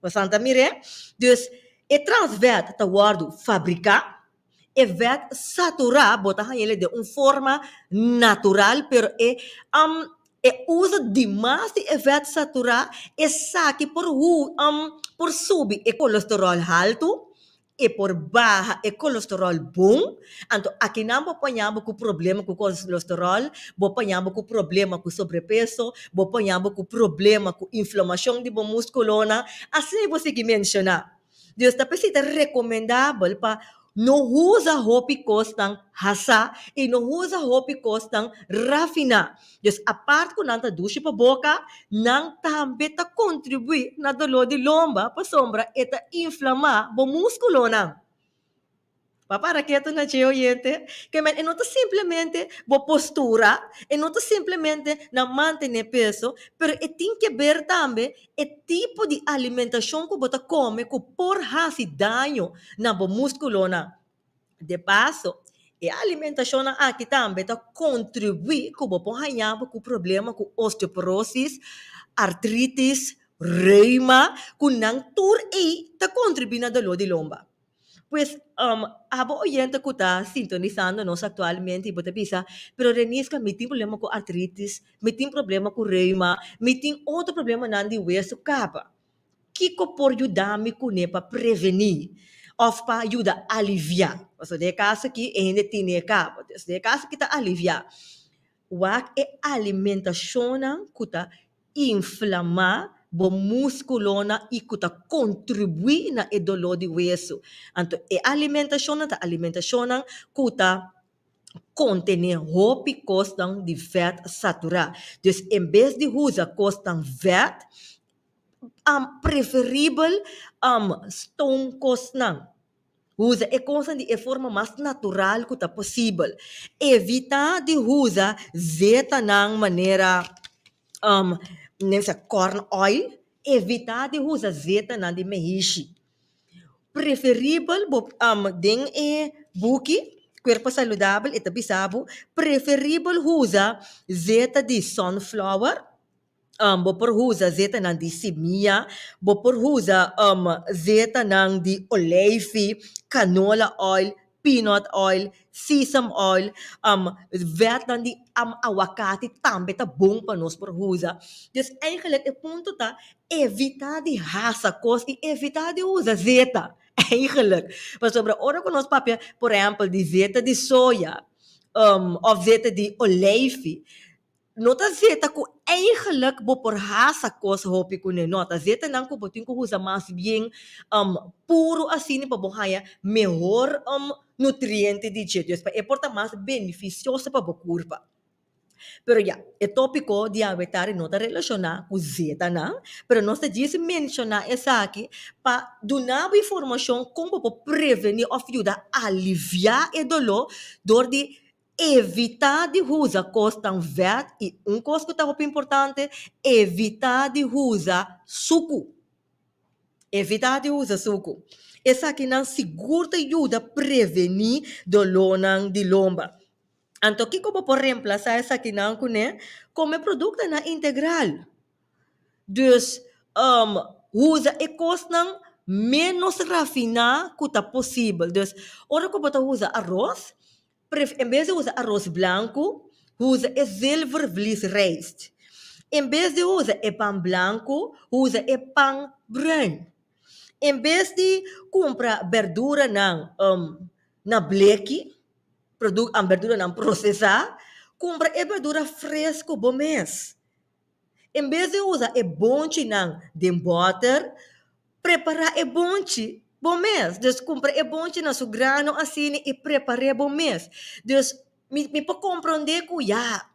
Bosan ta mir'é? Dus, e transvèt ta wòrdu fabriká, e vèt saturá bo ta hañ'el den un forma natural, pero e e uso dimas di e vèt saturá esaki por por subi e kolesteròl haltu, E por baha e kolesteròl bon, anto akinan bo paña bo ku problema ku kolesteròl, bo paña bo ku problema ku sobrepeso, bo paña bo ku problema ku inflamashon di bo muskulonan, asina bo sigui menshoná. Dus ta p'esei ta rekomendabel pa no usa hopi kosnan hasá i no usa hopi kosnan rafiná. Dus apart ku nan ta dushi pa boka, nan tambe ta kontribuí na doló di lomba pasobra e ta inflamá bo múskulonan. Bo a para ketu na dje, oyente? Ke men e no ta simplemente bo postura, e no ta simplemente na mantené peso, pero e tin ke ber tambe e tipo di alimentashon ku bo ta kome ku por hasi daño na bo múskulonan. De paso, e alimentashonnan aki tambe ta kontribuí ku bo por haña bo ku problema ku osteoporosis, artritis, reuma, ku nan tur ei ta kontribuí na doló di lomba. Pues, abo oyente ku ta sintonisando nos aktualmente i bo ta bisa, pero Reniska mi tin problema ku artritis, mi tin problema ku reuma, mi tin otro problemanan di wesu kaba. Kiko por yuda mi kuné pa prevení òf pa yuda aliviá? Pasobra den e kaso aki e hende tine kaba. Dus den e kaso aki ta aliviá. Wak e alimentashonnan ku ta inflamá bo múskulonan i ku ta kontribuí na e doló di wesu. Anto e alimentashonnan ta alimentashonnan ku ta kontené hopi kosnan di vèt saturá. Dus en bes di usa kosnan vèt, preferibel stoom kosnan. Usa e kosnan di e forma mas natural ku ta posibel. Evitá di usa zetanan manera corn oil, evitá di usa zetanan di meishi. Preferibel bo den e buki Cuerpo Saludabel e ta bisa bo preferibel usa zeta di sunflower. Bo por usa zetanan di simia, bo por usa zetanan di oleifi, canola oil, peanut oil, sesame oil, vetnan di awakati tambe ta bon pa nos por usa. Dus eigenlijk e punto ta evita di hasa kos i evita di usa zeta eigenlijk. Pasobra ora ku nos papia por ehempel di zeta di soya òf zeta di oleifi, No ta zeta ku eigenlijk bo por hasa kos hopi kuné, no, ta zetanan ku bo tin ku usa mas bien puru asina pa bo haña mehor nutriente di dje, dus pa e por ta mas benefisioso pa bo kurpa. Pero ya, e tópiko di awe tardi no ta relashoná ku zetanan, pero nos ta djis menshoná esaki pa duna bo informashon kon bo por prevení òf yuda aliviá e doló dor di Evitá di usa kosnan vèt i un kos ku ta hopi importante, evitá di usa suku. Evitá di usa suku. Esakinan sigur ta yuda prevení dolónan di lomba. Anto kiko bo por remplasá esakinan kuné? Kome produktonan integral. Dus, usa e kosnan ménos rafiná ku ta posibel. Dus, ora ku bo ta usa aros, en bes di usa aros blanku, usa e zilvervliesrijst. En bes di usa e pan blanku, usa e pan bruin. En bes di kumpra berduranan na bleki, berduranan prosesá, kumpra e berdura fresku bo mes. En bes di usa e bonchinan den bòter, prepará e bonchi bo mes. Dus kumpra e bonchi na su grano asina i prepar'é bo mes. Dus mi mi por komprondé ku ya,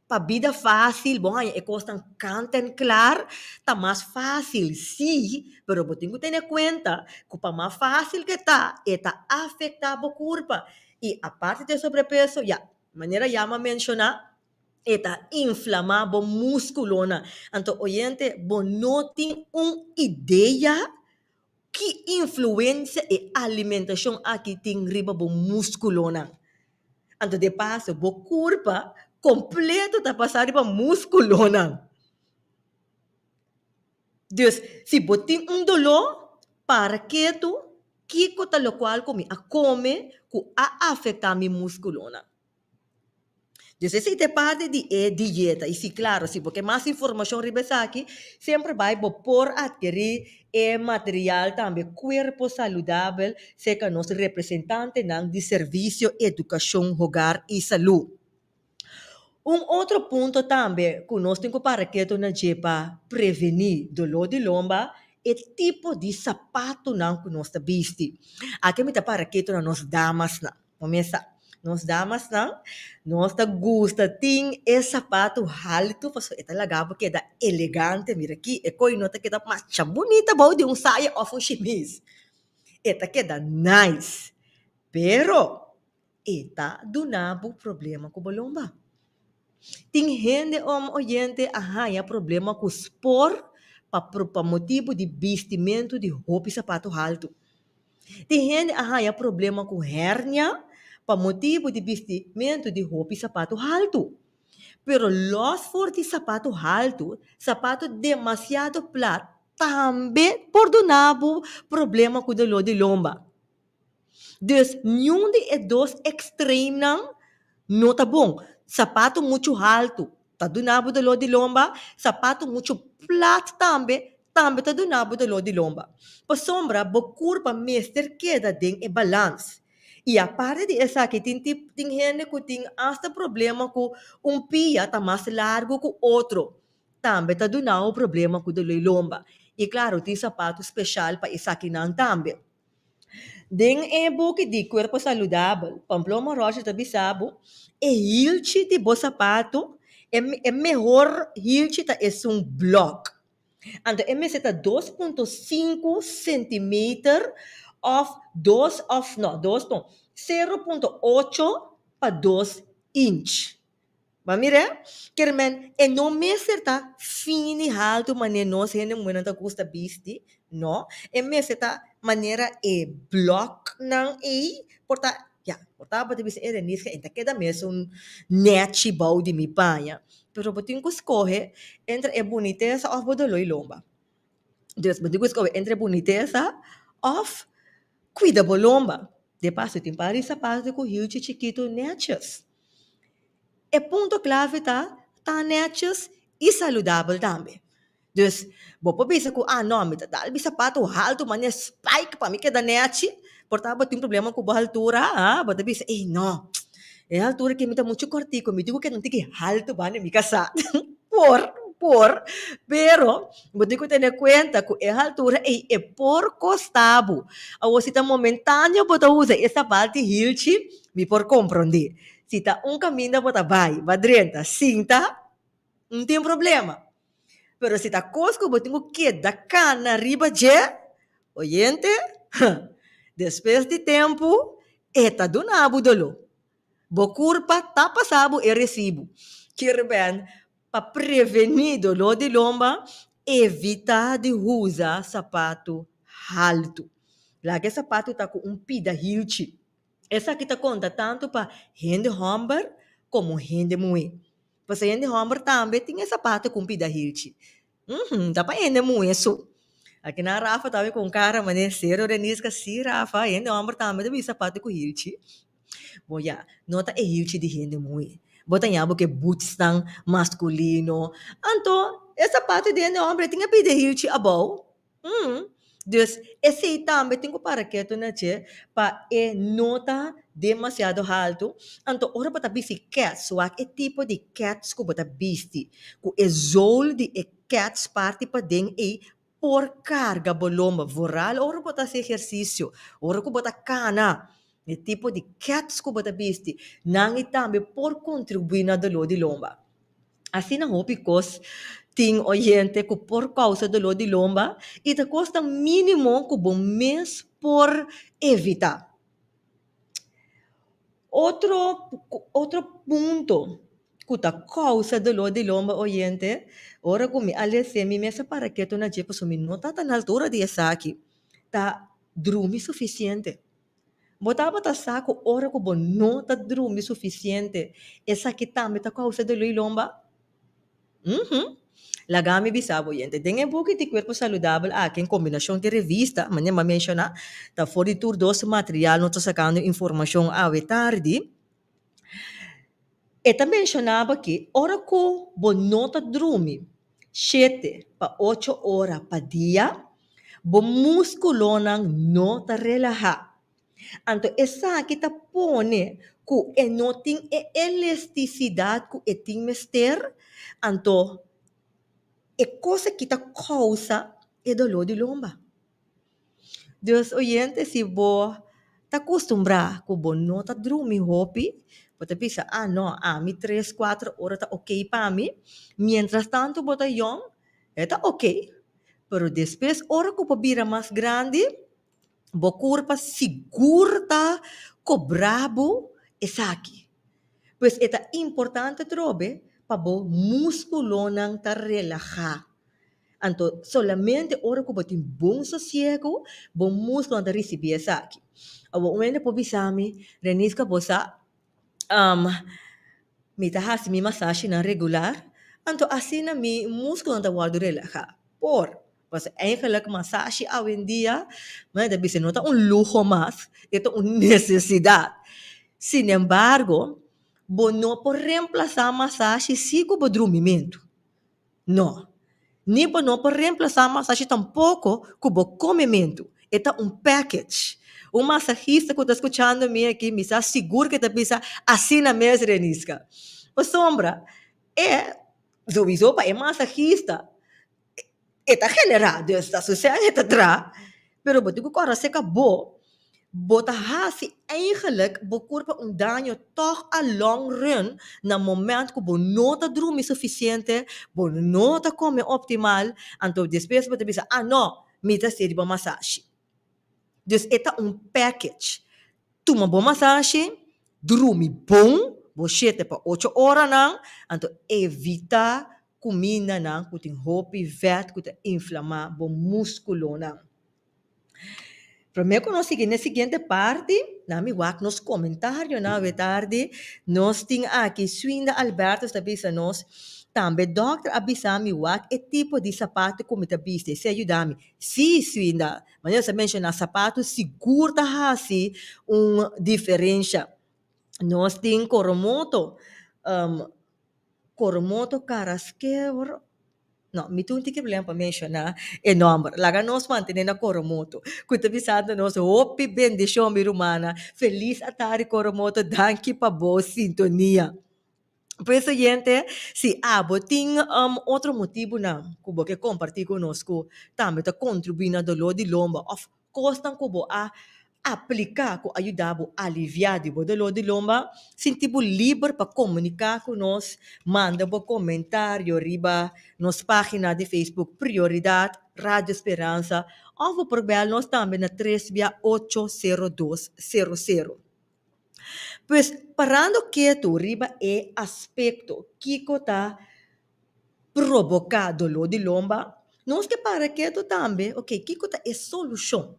pa bida fásil bo haña e kosnan kant en klar ta mas fásil, sí, pero bo tin ku tene kuenta ku pa mas fásil ke ta, e ta afektá bo kurpa. I aparte di e sobrepeso, ya, manera ya mi a menshoná, E ta inflamá bo múskulonan. Anto oyente, bo no tin un idea ki influensia e alimentashon aki tin riba bo múskulonan. Anto de paso, bo kurpa kompleto ta pasá riba múskulonan. Dus, si bo tin un doló, para ketu kiko ta lokual ku mi a kome ku a afektá mi múskulonan. Dus esei ta e parti di e dieta. I si klaro, si bo ke mas informashon riba esaki, semper bai bo por atkerí e material tambe Kuerpo Saludabel serka nos representantenan di Servisio Edukashon Hogar i Salú. Un otro punto tambe ku nos tin ku para ketu na dje pa prevení doló di lomba, e tipo di sapatunan ku nos ta bisti. Aki mi ta para ketu na nos damasnan. Bo mesa, nos damasnan, nos ta gusta tin e sapatu haltu pasobra e ta laga bo keda elegante. Mira aki, e koe no ta keda masha bunita bou di un saya òf un shimis. E ta keda nice, pero e ta duna bo problema ku bo lomba. Tin hende om oyente a haña problema ku spor pa pa motibu di bistimentu di hopi sapatu haltu. Tin hende a haña problema ku hernia pa motibu di bistimentu di hopi sapatu haltu. Pero lòs for di sapatu haltu, sapatu demasiado plat tambe por duna bo problema ku doló di lomba. Dus niun di e dos ekstremnan no ta bon. Sapatu muchu haltu ta duna bo doló di lomba, sapatu muchu plat tambe tambe ta duna bo doló di lomba. Pasobra bo kurpa mester keda den e balans. I aparte di esaki tin tin hende ku tin asta problema ku un pia ta mas largu ku otro. Tambe ta duna bo problema ku doló di lomba. I klaro tin sapatu speshal pa esakinan tambe. Den e buki di Cuerpo Saludabel, Pamplona Rocha ta bisa bo, e hilchi di bo sapato, e mehor hilchi ta esun blok. Anto e mester ta 2.5 centimeter of dos of no, dos no, 0.8 pa 2 inch. Bo a mira? Kier men, e no mester ta fini haltu manera nos hende muhernan ta gusta bisti, no. E mester ta manera e blòknan ei por ta, ya, por ta bo ta bisa e Reniska e ta keda mesun nèchi bou di mi paña. Pero bo tin ku skohe entre e bunitesa òf bo doló i lomba. Dus bo tin ku skohe entre bunitesa òf kuida bo lomba. De paso tin par di sapato ku hielchi chikitu nètjes. E punto clave ta, ta netjes y saludabel tambe. Dus, bo por bisa cu, ah no, mi ta dal mi sapato halto manera spike pa mi keda nechi, por ta bo tin problema cu bo haltura, ah, bo ta bisa, ey no, e haltura aki mi ta mucho cortico, mi tin cu keda un tiki halto banda mi casa. Por, por, pero bo tin cu tene cuenta cu e haltura ey e por costa bo. Awor si ta momentaneo bo ta usa e sapat di hilchi, mi por comprende. Si ta un kaminda bo ta bai, bo a drenta sinta, no tin problema. Pero si ta kos ku bo tin ku keda kana riba dje, oyente, despues di tempu e ta duna bo doló. Bo kurpa ta pasa bo e resibu. Kier ben, pa prevení doló di lomba, evitá di usa sapatu haltu. Laga e sapatu ta ku un pida hilchi. Esaki ta konta tantu pa hende hòmber komo hende muhé. Pasobra hende hòmber tambe tin e sapato ku un pida hilchi. Uhum, ta pa hende muhé so. Akinan Rafa ta bai ku un kara manera serio Reniska, sí Rafa, hende hòmber tambe ta bisti sapato ku hilchi. Bo ya, no ta e hilchi di hende muhé. Bo ta ña bo ku e butsnan maskulino. Anto, e sapato di hende hòmber e tin e pida hilchi abou. Mm. Dus esei tambe tin ku para ketu na dje pa e no ta demasiado haltu. Anto ora bo ta bisti kèts, wak e tipo di kèts ku bo ta bisti, ku e zool di e kèts parti paden ei por karga bo lomba, vooral ora bo ta hasi ehersisio, ora ku bo ta kana, e tipo di kèts ku bo ta bisti, nan ei tambe por kontribuí na doló di lomba. Asina hopi kos tin oyente ku por kousa doló di lomba i ta kosnan mínimo ku bo mes por evitá. Otro otro punto ku ta kousa doló di lomba oyente, ora ku mi a lese mi mes a para ketu na dje pasobra mi no tabata na altura di esaki, ta drumi sufisiente. Bo tabata sa ku ora ku bo no ta drumi sufisiente, esaki tambe ta kousa doló i lomba? Uhum. Laga mi bisa bo yente, den e buki di Kuerpo Saludabel aki en kombinashon ku e revista, manera mi a menshoná, ta for di tur dos material nos ta sakando informashon awe tardi. E ta menshoná bo aki, ora ku bo no ta drumi shete pa ocho ora pa dia, bo múskulonan no ta relahá. Anto esaki ta pone ku e no tin e elastisidat ku e tin mester, anto e kos aki ta kousa e doló di lomba. Dus oyente si bo ta kustumbrá ku bo no ta drumi hopi, bo ta bisa ah no ami tres kuater ora ta okey pa mi, mientras tanto bo ta yòn e ta okey, pero despues ora ku bo bira mas grandi bo kurpa sigur ta kobra bo esaki. Pues e ta importante atrobe pa bo muskulonan ta relahá. Anto solamente ora ku bo tin bon sosiego, bo muskulonan ta risibí esaki. Awor un hende por bisa mi, Reniska bo sa, Mi ta hasi mi masashinan regular, anto asina mi muskulonan ta wòrdu relahá. Por, pasobra eigenlijk masashi awendia, manera ta bisa, no ta un luho mas, e ta un nesesidat. Sinembargo, bo no por remplasá masashi si ku bo drumimentu. No. Ni bo no por remplasá masashi tampoko ku bo komementu. E ta un package. Un masahista ku ta skuchando mi aki, mi sa sigur ku e ta bisa asina mes, Reniska. Pasobra e, souiso pa e masahista, e ta generá, dus ta su sèn e ta traha, pero bo tin ku kòrda seka bo, bo ta hasi eigenlijk bo kurpa un daño tòg a long run na moment ku bo no ta drumi sufisiente, bo no ta kome optimal, anto despues bo ta bisa, ah no, mi ta hasi riba masashi. Dus e ta un package. Tuma bo masashi, drumi bon, bo shete pa ocho oranan, anto evita kumindanan ku tin hopi vèt ku ta inflamá bo múskulonan. Promé ku nos sigui na e siguiente parti, na mi wak nos komentarionan awe tardi. Nos tin aki Swinda Albertus ta bisa nos, Tambe dòkter a bisa mi wak e tipo di sapato ku mi ta bisti, esei a yuda mi. Sí, Swinda, manera nos a menshoná, sapato sigur ta hasi un diferensha. Nos tin Coromoto, Coromoto Carasquero, no, mi tin un tiki problema pa menshoná e nòmber. Laga nos mantené na Coromoto, ku ta bisando nos hopi bendishon mi rumannan. Felis atardi Coromoto, danki pa bo sintonia. Pues oyente, si abo tin otro motibunan ku bo ke kompartí ku nos ku tambe ta kontribuí na doló di lomba òf kosnan ku bo a apliká ku a yuda bo aliviá di bo doló di lomba, sinti bo liber pa komuniká ku nos, manda bo komentario riba nos página di Facebook Prioridat Radio Speransa òf bo por bèl nos tambe na tres bia ocho sero dos sero sero. Pues, parando ketu riba e aspekto kiko ta proboká doló di lomba, nos ke para ketu tambe, oke, kiko ta e solushon?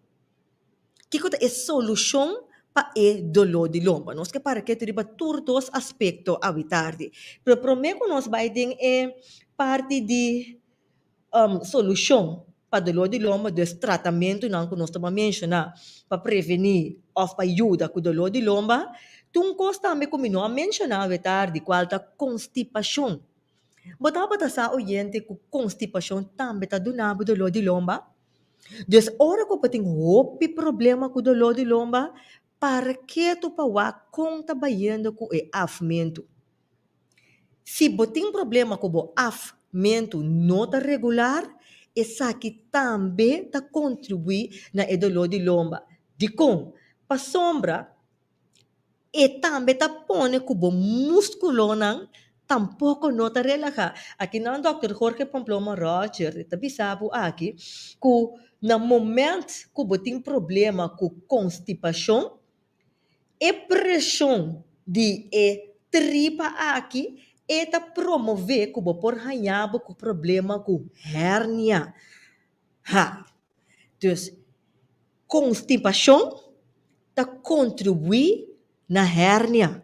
Kiko ta e solushon pa e doló di lomba? Nos ke para ketu riba tur dos aspekto awe tardi. Pero promé ku nos bai den e parti di solushon pa doló di lomba, dus tratamentunan ku nos ta menshoná pa prevení òf pa yuda ku doló di lomba, tin un kos tambe ku mi no a menshoná awe tardi, kual ta konstipashon. Bo tabata sa, oyente, ku konstipashon tambe ta duna bo doló di lomba? Dus ora ku bo tin hopi problema ku doló di lomba, para ketu pa wak kon ta bayendo ku e afmentu. Si bo tin problema ku bo afmentu no ta regular, esaki tambe ta kontribuí na e doló di lomba. Dikon? Pasobra E tambe ta pone ku bo múskulonan tampoko no ta relahá. Aki nan dòkter Jorge Pamplona Roger ta bisa bo aki ku na moment ku bo tin problema ku konstipashon, e preshon di e tripa aki e ta promové ku bo por haña bo ku problema ku hernia. Ha! Dus, konstipashon ta kontribuí na hernia.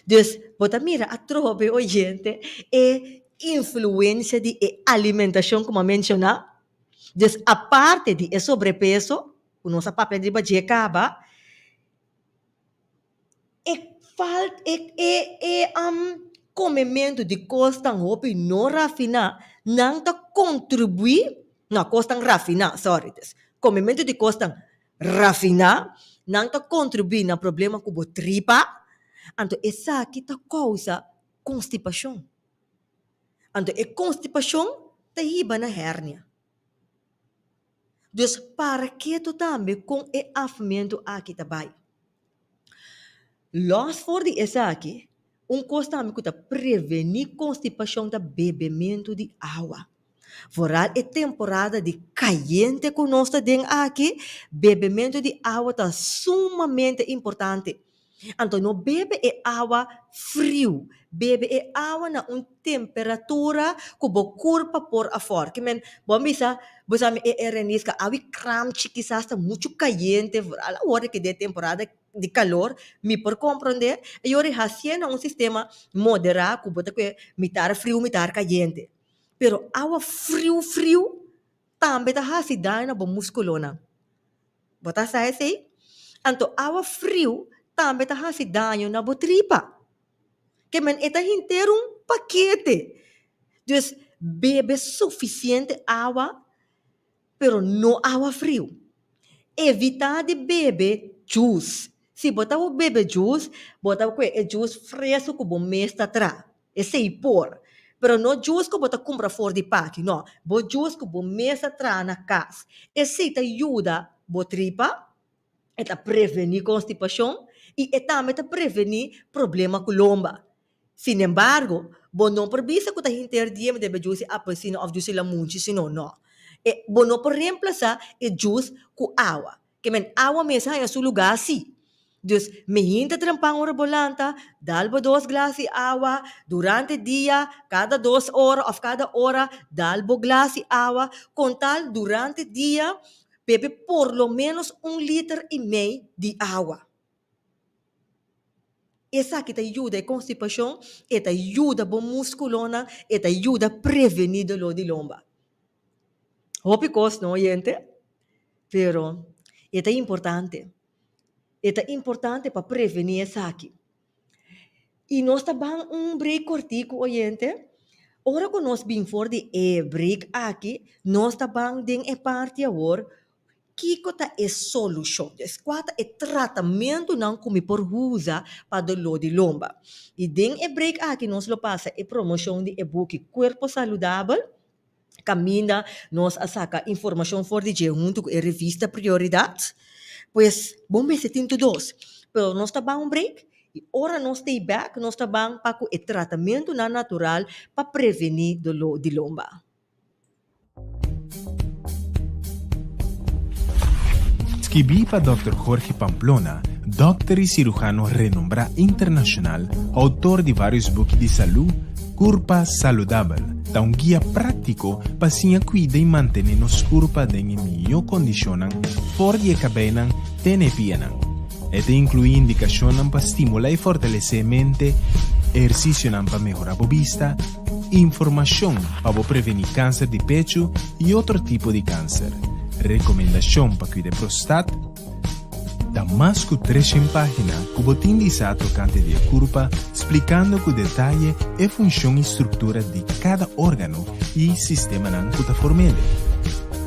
Dus, bo ta mira atrobe, oyente, e influensia di e alimentashon ku mi a menshoná. Dus, aparte di e sobrepeso, ku nos a papia riba dje kaba, E falt e e e komementu di kosnan hopi no rafiná, nan ta kontribuí, no kosnan rafiná, sòri, dus komementu di kosnan rafiná, nan ta kontribuí na problema ku bo tripa, anto esaki ta kousa konstipashon. Anto e konstipashon ta hiba na hernia. Dus para ketu tambe kon e afmentu aki ta bai. Lòs for di esaki, un kos tambe ku ta prevení konstipashon ta bebementu di awa. Foral e temporada di kayente ku nos ta den aki, bebementu di awa ta sumamente importante. Anto no bebe e awa friu, bebe e awa na un temperatura ku bo kurpa por afòr. Ke men bo a bisa, bo sa mi e e reniska awi kramchi kisas ta muchu kayente, vooral awor ke den temporada di kalor, mi por komprondé. E ora hasié na un sistema moderá ku bo ta kue mitar friu mitar kayente. Pero awa friu friu tambe ta hasi daño na bo muskulonan. Bo ta sa esei? Anto awa friu tambe ta hasi daño na bo tripa. Ke men e ta henter un pakete. Dus bebe sufisiente awa, pero no awa friu. Evitá di bebe jus. Si bo ta bebe jus, bo ta kue e jus fresku ku bo mes ta traha. Esei por. Pero no jus ku bo ta kumpra for di paki, no. Bo jus ku bo mes a traha na kas. Esei ta yuda bo tripa, e ta prevení konstipashon i e tambe ta prevení problema ku lomba. Sinembargo, bo no por bisa ku ta henter dia mi debe jus di apelsina òf jus di lamunchi sino no. E bo no por remplasá e jus ku awa. Ke men awa mes haña su lugá sí. Dus mi hinta trempan ora bo lanta, dal bo dos glas di awa, durante dia, kada dos ora òf kada ora, dal bo glas di awa, kon tal durante dia bebe por lo ménos un liter i mei di awa. Esaki ta yuda e konstipashon, e ta yuda bo múskulonan, e ta yuda prevení doló di lomba. Hopi kos no oyente, pero e ta importante. E ta importante pa prevení esaki. I nos ta ban un break kortiku oyente. Ora ku nos bin for di e break aki, nos ta ban den e parti awor kiko ta e solushon. Dus kua ta e tratamentunan ku mi por usa pa doló di lomba. I den e break aki nos lo pasa e promoshon di e buki Kuerpo Saludabel. Kaminda nos a saka informashon for di dje huntu ku e revista Prioridat. Pues bo mester tin tur dos. Pero nos ta ban un break i ora nos stay bek nos ta ban pa ku e tratamentunan natural pa prevení doló di lomba. Skibí pa Dòkter Jorge Pamplona, dòkter i sirujano renombrá internashonal, outor di vários buki di salú, Kurpa Saludabel ta un guia práktiko pa siña kuida i mantené nos kurpa den e mihó kondishonnan for di e kabeinan te na e pianan. E ta inkluí indikashonnan pa stimulá i fortalesé e mente, ehersisionan pa mehorá bo bista, informashon pa bo prevení kanser di pechu i otro tipo di kanser, rekomendashon pa kuida e prostat, Ta mas ku treshen página ku bo tin di sa tokante di e kurpa, splikando ku detaye e funshon i struktura di kada órgano i sistemanan ku ta form'ele.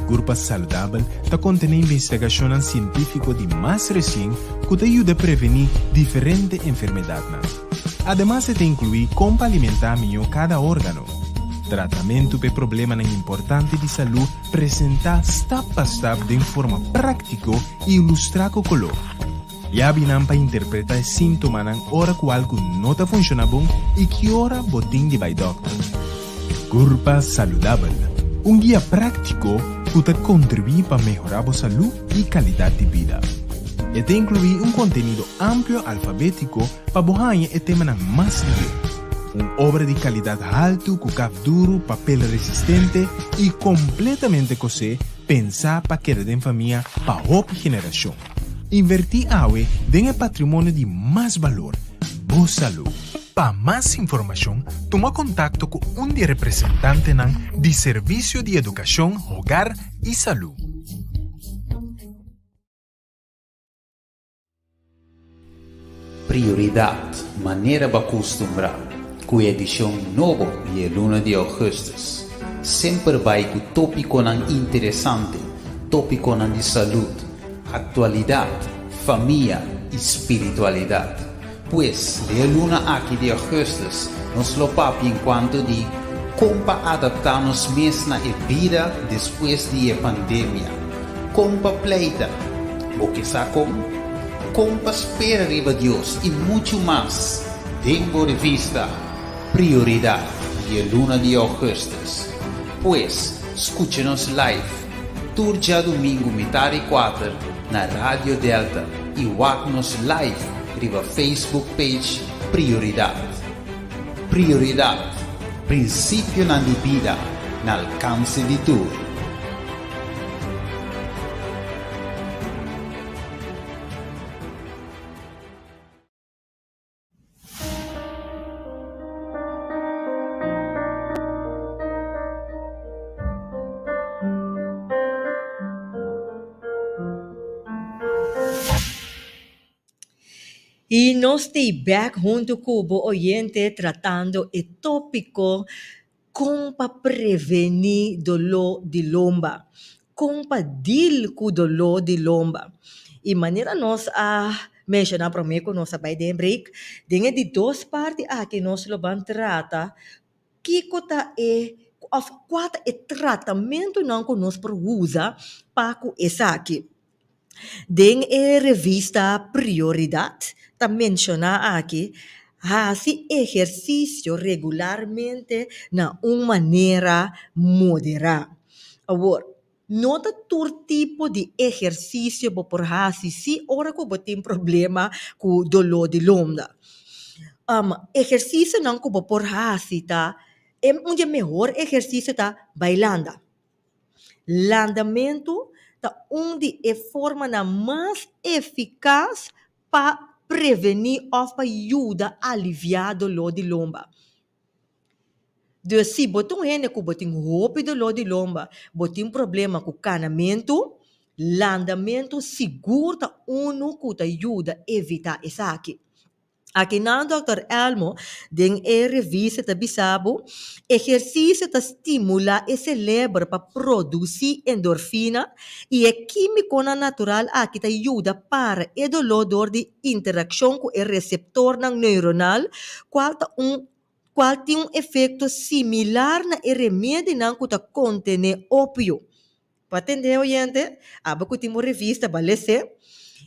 Kurpa Saludabel ta kontené investigashonnan sientífiko di mas resien ku ta yuda prevení diferente enfermedatnan. Ademas e ta inkluí kon pa alimentá mihó kada órgano, tratamentu pa e problemanan importante di salú, Presentá stap pa stap den forma práktiko i ilustrá ku koló. Yabinan pa interpretá e síntomanan ora ku algu no ta funshoná bon i ki ora bo tin di bai dòkter. Kurpa Saludabel, un guia práktiko ku ta kontribuí pa mehorá bo salú i kalidat di bida. E ta inkluí un kontenido amplio alfabétiko pa bo haña e temanan mas lihé. Un obra di kalidat haltu ku kaf duru, papel resistente i kompletamente kosé, pensá pa keda den famia pa hopi generashon. Invertí awe den e patrimonio di mas balor, bo salú. Pa mas informashon, tuma kontakto ku un di e representantenan di Servisio di Edukashon, Hogar i Salú. Prioridad, manera bo a custumbrá, cu e edicion nobo di e luna di augustus. Semper bai cu topiconan interesante, topiconan di salud, actualidad, famia y spiritualidad. Pues, den e luna aki di augustus, nos lo papia en cuanto di con pa adapta nos mes na e bida despues di e pandemia. Con pa pleita? Bo ke sa kon? Kon pa spera riba Dios i muchu mas den bo revista Prioridat di e luna di augustus. Pues, skucha nos live tur djadumingu mitar i kuater na Radio Delta i wak nos live. riba Facebook page Prioridad. Prioridad, Prinsipionan di bida na alkanse di tur. I nos t'ei bèk huntu ku bo oyente tratando e tópiko kon pa prevení doló di lomba, kon pa dil ku doló di lomba. I manera nos a menshoná promé ku nos a bai den break, den e di dos parti aki nos lo ban trata kiko ta e òf kua ta e tratamentunan ku nos por usa pa ku esaki. Den e revista Prioridad ta menshoná aki, Hasi ehersisio regularmente na un manera moderá. Awor, no ta tur tipo di ehersisio bo por hasi si ora ku bo tin problema ku doló di lomba. Ehersisionan ku bo por hasi ta, un di e mehor ehersisio ta bailanda. Landamentu ta un di e formanan mas efikas pa prevení òf pa yuda aliviá doló di lomba. Dus si bo ta un hende ku bo tin hopi doló di lomba, bo tin problema ku kanamentu, landamentu sigur ta unu ku ta yuda evitá esaki. Akinan Dòkter Elmo den e revista ta bisa bo, Ehersisio ta stimulá e seleber pa produsí endorfina i e kímikonan natural aki ta yuda para e doló dor di interakshon ku e reseptornan neuronal kual ta un kual tin un efekto similar na e remedinan ku ta kontené opio. Pa tende oyente, abo ku tin bo revista ba les'é.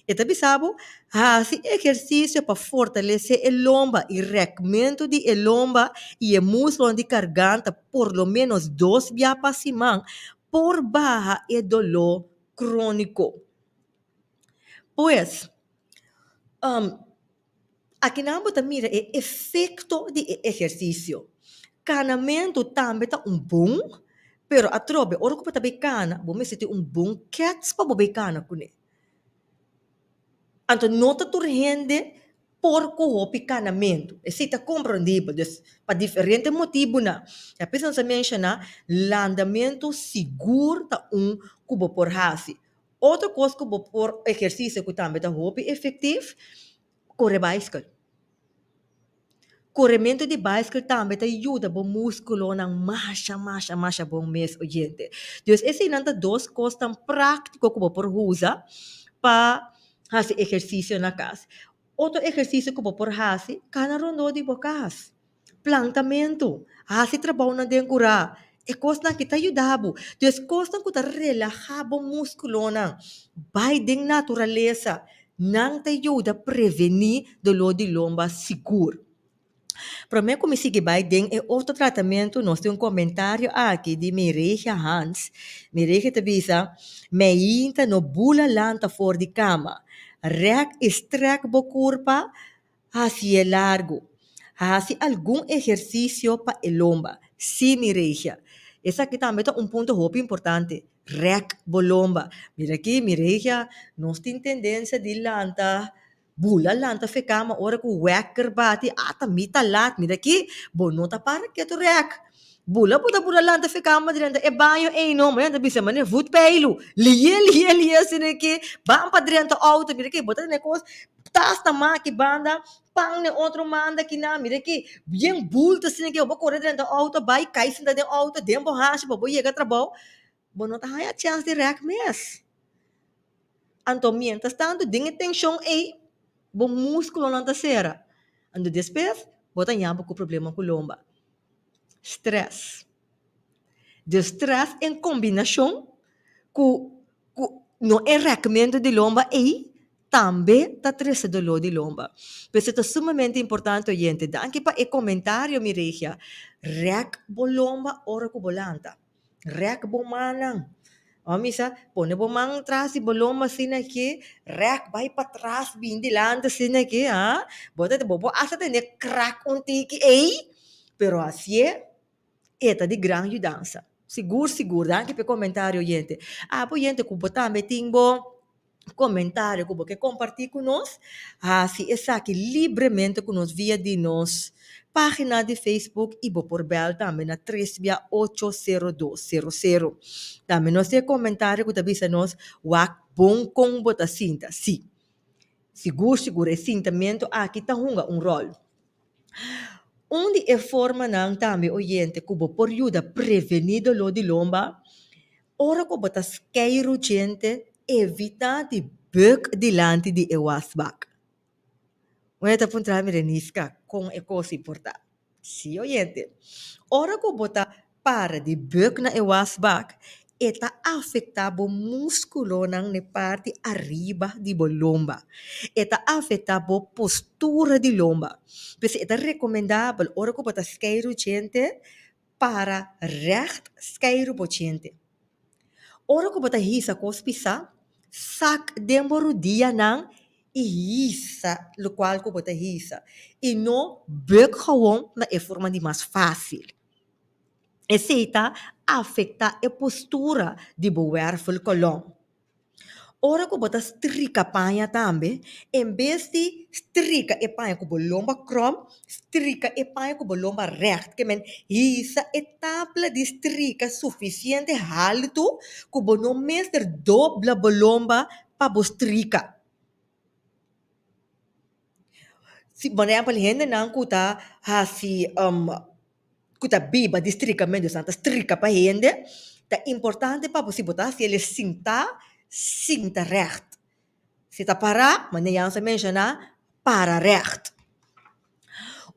E ta bisa bo, Hasi ehersisio pa fortalesé e lomba i rèkmentu di e lomba i e muskulonan di karganta por lo ménos dos bia pa siman por baha e doló króniko. Pues, Akinan bo ta mira e efekto di e ehersisio. Kanamentu tambe ta un bon, pero atrobe ora ku bo ta bai kana bo mester tin un bon kèts pa bo bai kana kuné. Anto no ta tur hende por ku hopi kanamentu, esei ta komprondibel, dus pa diferente motibunan. Ya p'esei nos a menshoná landamentu sigur ta un ku bo por hasi. Otro kos ku bo por ehersisio ku tambe ta hopi efektif, kore baiskel. Korementu di baiskel tambe ta yuda bo muskulonan masha masha masha bon mes oyente. Dus eseinan ta dos kosnan práktiko ku bo por usa pa hasi ehersisio na kas. Otro ehersisio ku bo por hasi, kana rondó di bo kas. Plantamentu, hasi trabounan den kurá, e kosnan aki ta yuda bo. Dus kosnan ku ta relahá bo múskulonan, bai den naturalesa, nan ta yuda prevení doló di lomba sigur. Promé ku mi sigui bai den e otro tratamentu, nos tin un komentario aki di Mireja Hans. Mireja ta bisa, Meinta no bula lanta for di kama. Rèk i strèk bo kurpa Hasié largu. Hasi algun ehersisio pa e lomba. Sí, mi regia. Esaki tambe ta un punto hopi importante. Rèk bo lomba. Mira aki, mi regia, nos tin tendensia di lanta, bula lanta fe kama ora ku wèker bati. Ata mi ta lat. Mira aki, bo no ta para ketu rèk. Bula bo ta bula lanta fe kama drenta e baño ei no. Mañana ta bisa manera voet peilu. Lié, lié, lié asina aki. Ban pa drenta outo. Mira aki, bo ta tene kos. Tas ta maki banda, pan den otro manda kinan, mira ki bien bulto asina ke bo kore drenta outo bai kai sinta den outo den bo hashi pa bo yega trabou, bo no ta haya chèns di rèk mes. Anto mientras tanto den e tenshon ei bo muskulonan ta sera, anto despues bo ta ña bo ku problema ku lomba. Strès. De strès en kombinashon ku Ku no e rèkmentu di lomba ei tambe ta trese doló di lomba. P'esei ta sumamente importante oyente. Danki pa e komentario mi Regia. Rèk bo lomba ora ku bo lanta. Rèk bo mannan. Bo misa pone bo man tras di bo lomba asina aki, rèk bai patras bin dilanti asina aki, ha. Bo ta bo por asta tende krak un tiki ei, pero hasié e ta di gran yudansa. Sigur sigur, danki pa e komentario oyente. Abo oyente ku bo tambe tin bo komentario ku bo ke kompartí ku nos, hasi esaki libremente ku nos via di nos página di Facebook i bo por bèl tambe na tres bia ocho sero dos sero sero. Tambe nos tin e komentario ku ta bisa nos wak bon kon bo ta sinta. Sí, sigur sigur e sintamentu aki ta hunga un ròl. Un di e formanan tambe oyente ku bo por yuda prevení doló di lomba, ora ku bo ta skeiru djente evitá di bùk dilanti di e wasbak. Un hende ta puntra mi, Reniska, kon e kos ei por ta? Sí oyente, ora ku bo ta para di bùk na e wasbak, e ta afektá bo múskulonan na e parti ariba di bo lomba. E ta afektá bo postura di lomba. P'esei e ta rekomendabel ora ku bo ta skeiru djente, para règt skeiru bo djente. Ora ku bo ta hisa kos pisá, sak den bo rudianan i hisa lokual ku bo ta hisa i no bùk gewoon na e forma di mas fásil. Esei ta afektá e postura di bo wèrvelkolom. Ora ku bo ta strika paña tambe, en bes di strika e paña ku bo lomba kròm, strika e paña ku bo lomba règt. Ke men hisa e tabla di strika sufisiente haltu ku bo no mester dobla bo lomba pa bo strika. Si, por ehèmpel, hendenan ku ta hasi ku ta biba di strikamentu, esnan ta strika pa hende, ta importante pa bo si bo ta hasi el sintá, sinta règt. Si ta pará, manera Jans a menshoná, para règt.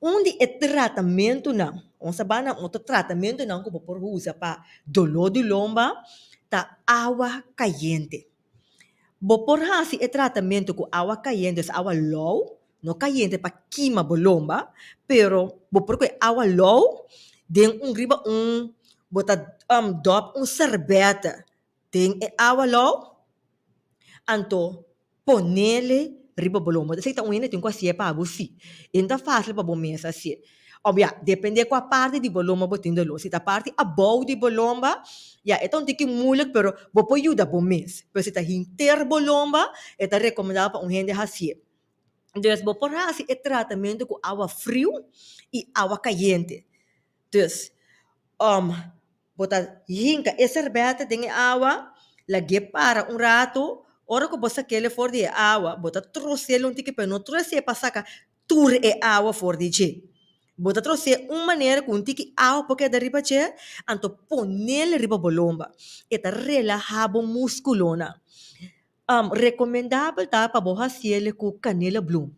Un di e tratamentunan, nos ta bai na otro tratamentunan ku bo por usa pa doló di lomba, ta awa kayente. Bo por hasi e tratamentu ku awa kayente, dus awa lou, no kayente pa kima bo lomba, pero bo por kohe awa lou den un riba un, bo ta dòp un sèrbètè den e awa lou, anto ponele riba bo lomba. Esei ta un hende tin ku hasié pa bo si. E no ta fásil pa bo mes hasié. Òf ya, dependé kua parti di bo lomba bo tin doló. Si ta parti abou di bo lomba, ya e ta un tiki muilik pero bo por yuda bo mes. Pero si ta hinter bo lomba, e ta rekomendá pa un hende hasié. Dus bo por hasi e tratamentu ku awa friu i awa kayente. Dus, bo ta hinka e serbète den e awa, lag'é para un ratu, ora ku bo sak'el for di e awa, bo ta tros'el un tiki pero no tros'é pa saka tur e awa for di dje. Bo ta tros'é un manera ku un tiki awa por keda riba dje, anto ponel riba bo lomba. E ta relahá bo muskulonan. Recomendabel ta pa bo haciele cu canela bloem.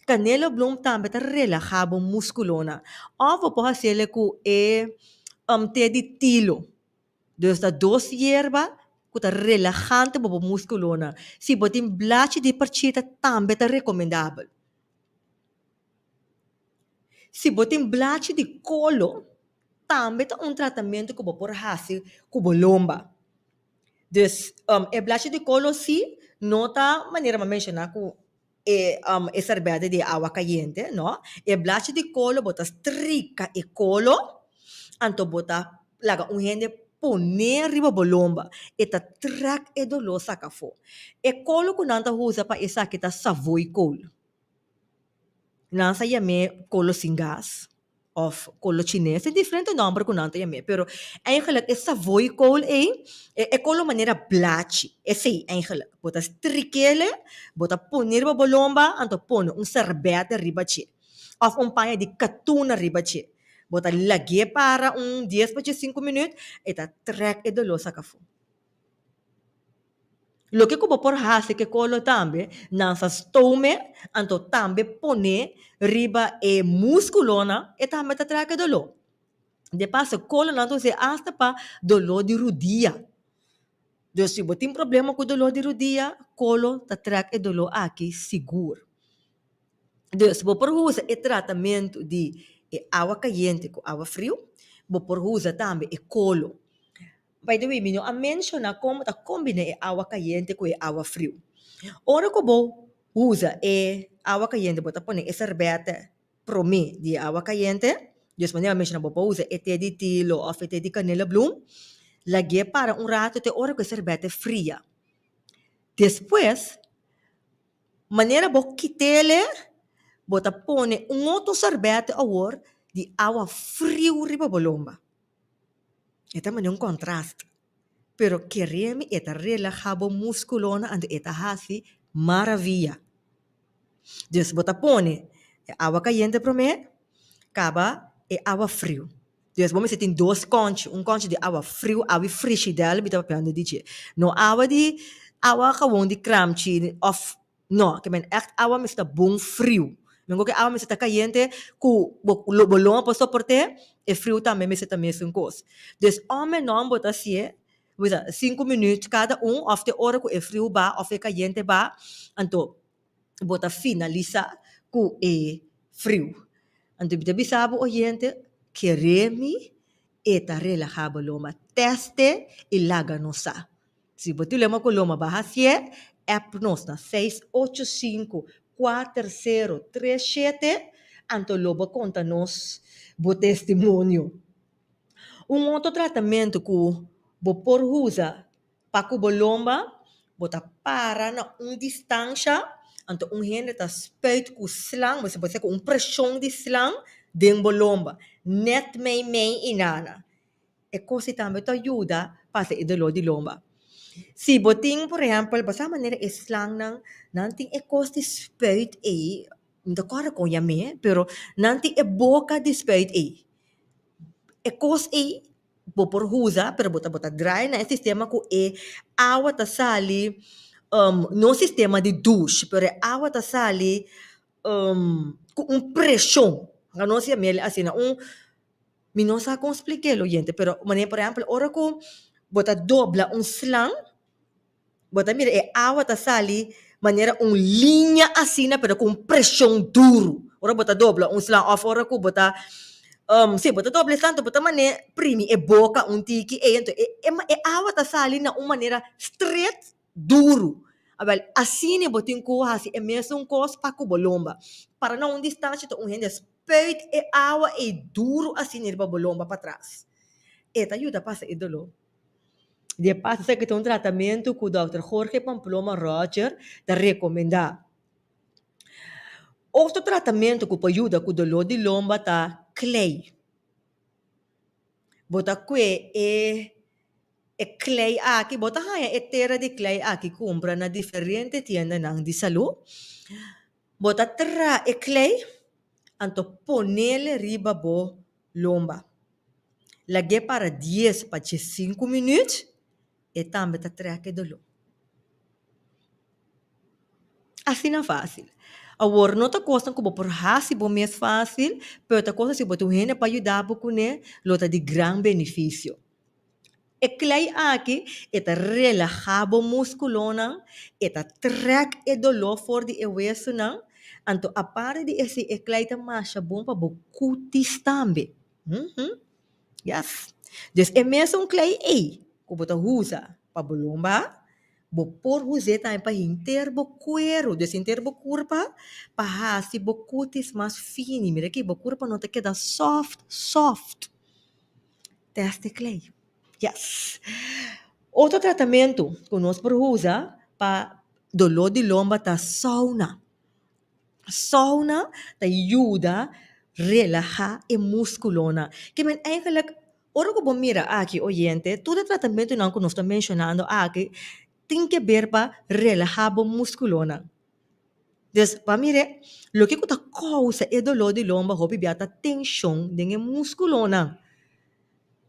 Canela bloem tambe ta relaha bo musculonan. Of bo por haciele cu e te di tilo. Dus ta dos yerba cu ta relahante pa bo musculonan. Si bo tin blachi di parchita tambe ta recomendabel. Si bo tin blachi di colo tambe ta un tratamento cu bo por haci cu bo lomba. Dus e blachi di kolo si no ta manera mi a menshoná ku e e serbete di awa kayente, no. E blachi di kolo bo ta strika e kolo, anto bo ta laga un hende pone riba bo lomba, e ta trèk e doló saka afó. E kolo ku nan ta usa pa esaki ta savoykool. Nan sa yam'é kolo sin gas òf kolo chines, tin diferente nòmber ku nan ta yam'é, pero eigenlijk e savoykool ei e kolo manera blachi, esei eigenlijk. Bo ta strik'el, bo ta pone riba bo lomba, anto pone un sèrbètè riba dje òf un paña di katuna riba dje. Bo ta lag'é para un dies pa diesinku minüt, e ta trèk e doló saka afó. Loke ku bo por hasi ku e kolo tambe, nan sa stome, anto tambe pone riba e muskulonan, e tambe ta traha ku e doló. De paso, kolonan ta usa asta pa doló di rudia. Dus si bo tin problema ku doló di rudia, kolo ta trèk e doló aki sigur. Dus bo por usa e tratamentu di e awa kayente ku awa friu, bo por usa tambe e kolo. By the way, mi no a menshoná kon bo ta kombiná e awa kayente ku e awa friu. Ora ku bo usa e awa kayente bo ta pone e sèrbètè promé di e awa kayente, dus manera mi a menshoná bo por usa e te di tilo òf e te di kanela blum, lag'é para un ratu te ora ku e sèrbètè fria. Despues, manera bo kit'el, bo ta pone un otro sèrbètè awor di awa friu riba bo lomba. E ta manda un contrast. Pero kere mi e ta relaha bo musculonan anto e ta haci maravilla. Dus bo ta pone e awa cayente prome, caba e awa friu. Dus bo mester tin dos conchi, un conchi di awa friu, awa di frishidel mi ta papiando di dje. No awa di awa gewoon di kramchi of No, ke men ègt awa mester ta bon friu. Men ku ke awa mester ta kayente ku bo bo longa por soport'é, e friu tambe mester ta mesun kos. Dus òm en òm bo ta hasié, bo bisa sinku minüt kada un òf te ora ku e friu ba òf e kayente ba, anto bo ta finalisá ku e friu. Anto mi ta bisa bo oyente, kere mi e ta relahá bo loma. Tèst'é i laga nos sa. Si bo tin lema ku loma ba hasié, app nos na 685 4037, anto lo bo konta nos bo testimonio. Un otro tratamentu ku bo por usa pa ku bo lomba, bo ta para na un distansha, anto un hende ta spuit ku slang, bo sa ku un preshon di slang den bo lomba, nèt meimei i nana. E kos ei tambe ta yuda pasa e doló di lomba. Si bo tin por ehèmpel, bo sa manera e slangnan, nan tin e kos di spuit ei, mi ta kòrda kon yam'é, pero nan tin e boka di spuit ei. E kos ei bo por usa, pero bo ta bo ta draai na e sistema ku e awa ta sali, no sistema di douche, pero e awa ta sali ku un preshon, nos yam'é asina, un. Mi no sa kon splik'é lo yente, pero manera por ehèmpel ora ku bo ta dobla un slang, bo ta mira e awa ta sali manera un liña asina pero ku un preshon duru. Ora bo ta dobla un slang òf ora ku bo ta si bo ta dobla e slang bo ta manera primi e boka un tiki ei anto e e awa ta sali na un manera stret duru. Awel, asina bo tin ku hasi e mesun kos pa ku bo lomba. Para na un distansha ta un hende spuit e awa ei duru asina riba bo lomba patras. E ta yuda pasa e doló. Di e paso esaki ta un tratamentu ku dòkter Jorge Pamploma Roger ta rekomendá. Otro tratamentu ku por yuda ku doló di lomba ta klei. Bo ta kue e E klei aki, bo ta haña e tera di klei aki kumpra na diferente tiendanan di salú. Bo ta traha e klei, anto ponele riba bo lomba. Lag'é para dies pa diesinku minüt, e tambe ta trèk e doló. Asina fásil. Awor, no ta kosnan ku bo por hasi bo mes fásil, pero ta kosnan si bo tin un hende pa yuda bo kuné, lo ta di gran benefisio. E klei aki e ta relahá bo múskulonan, e ta trèk e doló for di e wesunan, anto aparte di esei e klei ta masha bon pa bo kutis tambe. Yes. Dus e mesun klei ei ku bo ta usa pa bo lomba, bo por us'é tambe pa henter bo kueru, dus henter bo kurpa pa hasi bo kutis mas fini. Mira aki bo kurpa no ta keda sòft sòft. Test e klei. Yes. Otro tratamentu ku nos por usa pa doló di lomba ta sauna. Sauna ta yuda relahá e múskulonan. Ke men eigenlijk ora ku bo mira aki oyente tur e tratamentunan ku nos ta menshonando aki tin ke ber pa relahá bo múskulonan. Dus pa mir'é, loke ku ta kousa e doló di lomba hopi bia ta tenshon den e múskulonan.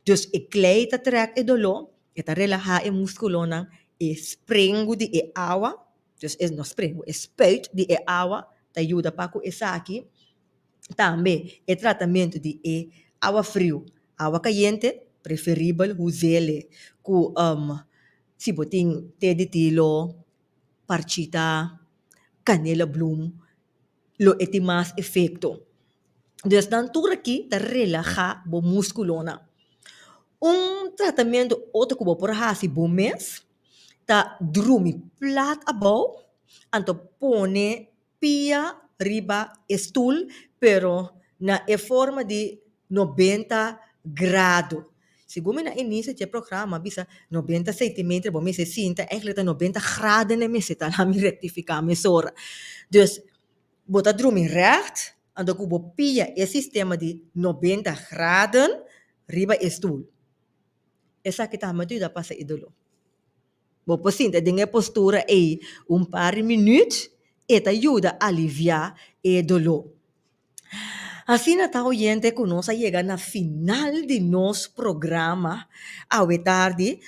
Dus e klei ta trèk e doló, e ta relahá e múskulonan, e sprengu di e awa, dus e no sprengu, e spuit di e awa ta yuda pa ku esaki. Tambe e tratamentu di e awa friu, awa kayente, preferibel huz'el ku si bo tin te di tilo, parchita, canela bloem, lo e tin mas efecto. Dus nan tur aki ta relaha bo musculonan. Un tratamentu otro ku bo por hasi bo mes ta drumi plat abou, anto pone pia riba e stul pero na e forma di nobenta grado. Segun mi na inicio dje programa a bisa nobenta centimeter bo mester sinta, eigenlijk ta nobenta graden e mester ta, laat mi rectifica mesora. Dus bo ta drumi recht anto ku bo pia e sistema di nobenta graden riba e stul. Esaki tambe ta yuda pasa e doló. Bo por sinta den e postura ei un par di minuut, e ta yuda aliviá e doló. Asina ta oyente ku nos a yega na final di nos programa awe tardi,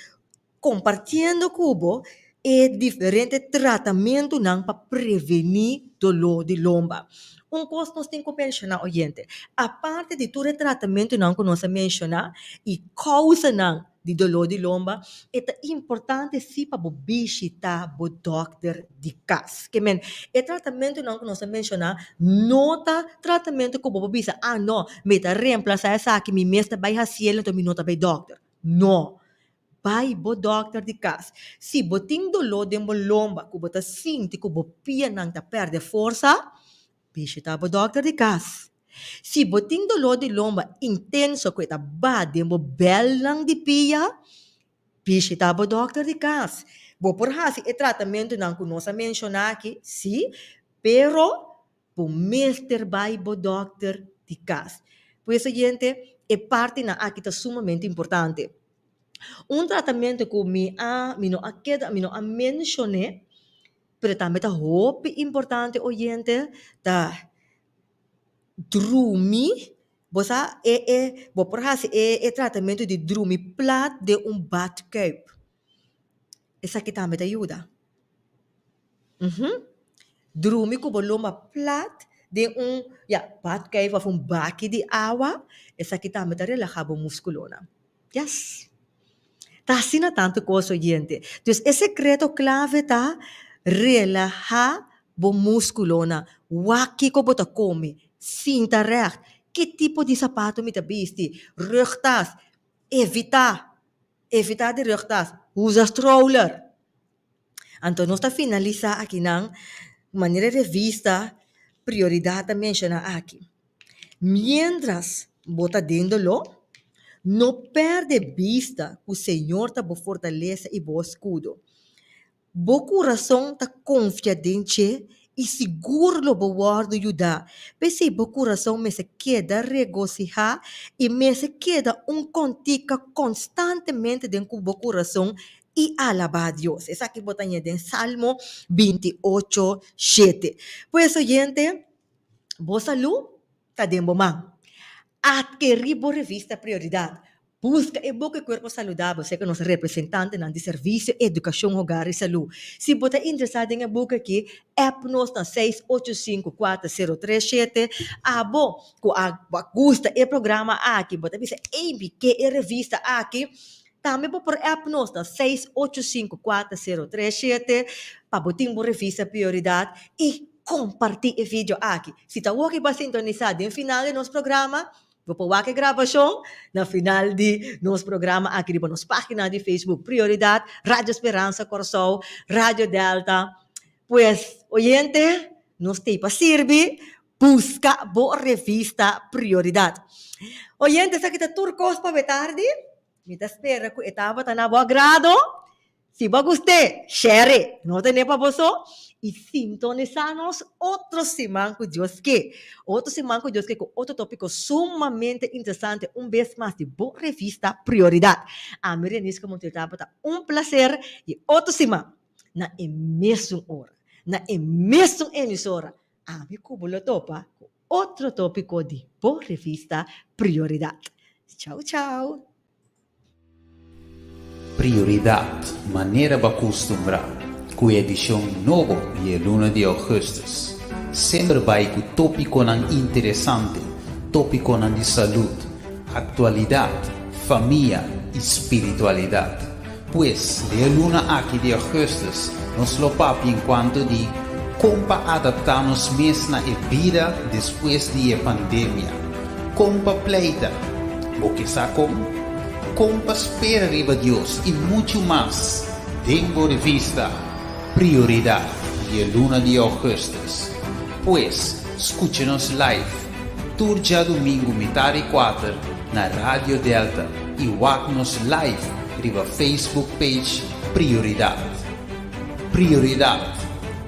kompartiendo ku bo e diferente tratamentunan pa prevení doló di lomba. Un kos nos tin ku menshoná oyente, aparte di tur e tratamentunan ku nos a menshoná i kousanan di doló di lomba, e ta importante si pa bo bishitá bo dòkter di kas. Ke men, e tratamentunan ku nos a menshoná no ta tratamentu ku bo por bisa, ah no, mi ta remplasá esaki, mi mes ta bai hasiel anto mi no ta bai dòkter. No. Bai bo dòkter di kas. Si bo tin doló den bo lomba ku bo ta sinti ku bo pianan ta pèrdè forsa, bishitá bo dòkter di kas. Si bo tin doló di lomba intenso ku e ta ba den bo bèlnan di pia, bishitá bo dòkter di kas. Bo por hasi e tratamentunan ku nos a menshoná aki, sí, pero bo mester bai bo dòkter di kas. Pues oyente, e partinan aki ta sumamente importante. Un tratamentu ku mi a mi no a keda mi no a menshoné, pero tambe ta hopi importante oyente, ta drumi, bo sa e e bo por hasi e e tratamentu di drumi plat den un badkuip. Esaki tambe ta yuda. Drumi ku bo lomba plat den un ya badkuip of un baki di awa, esaki tambe ta relaha bo muskulonan. Yes. Ta asina tantu kos oyente. Dus e sekreto klave ta relaha bo muskulonan. Wak kiko bo ta kome, sinta règt, ki tipo di sapato mi ta bisti, rugtas, evitá, evitá di rugtas, usa stroller. Anto nos ta finalisá akinan manera e revista Prioridad ta menshoná aki. Miéntras bo ta den doló, no pèrdè bista ku Señor ta bo fortalesa i bo eskudo. Bo kurason ta konfia den dje i sigur lo bo wòrdu yudá. P'esei bo kurason mester keda regosihá i mester keda un kontika konstantemente den ku bo kurason i alabá Dios. Esaki bo ta haña den Salmo 28, shete. Pues oyente, bo salú ta den bo man. Atkerí bo revista Prioridad. Buska e buki Cuerpo Saludabel serka nos representantenan di Servisio Edukashon Hogar i Salú. Si bo ta interesá den e buki aki, app nos na 6854037. Abo ku a gusta e programa aki, bo ta bisa, Ey, mi ke e revista aki. Tambe bo por app nos na 6854037 pa bo tin bo revista Prioridad i kompartí e video aki. Si ta wou ki bo a sintonisá den final di nos programa, bo por wak e grabashon na final di nos programa aki riba nos página di Facebook Prioridad, Radio Speransa Kòrsou, Radio Delta. Pues, oyente, nos t'ei pa sirbi, buska bo revista Prioridad. Oyente, esaki ta tur kos pa awe tardi. Mi ta spera ku e tabata na bo agrado. Si bo a gust'é, share e. No tene pa bo so. I sintonisá nos otro siman ku Dios ke. Otro siman ku Dios ke ku otro tópiko sumamente interesante un bes mas di bo revista Prioridat. Ami Renisca Montiel tabata un plaser i otro siman na e mesun ora, na e mesun emisora, ami ku bo lo topa ku otro tópiko di bo revista Prioridat. Chau chau! Prioridat, manera bo a kustumbrá, ku e edishon nobo di e luna di ougùstùs. Semper bai ku tópikonan interesante, tópikonan di salud, aktualidat, famia i spiritualidat. Pues, den e luna aki di ougùstùs nos lo papia enkuanto di kon pa adaptá nos mes na e bida despues di e pandemia. Kon pa pleita? Bo ke sa kon? Kon pa spera riba Dios i muchu mas den bo revista Prioridat di e luna di ougùstùs. Pues, skucha nos live tur djadumingu mitar di kuater na Radio Delta i wak nos live riba Facebook page Prioridat. Prioridat,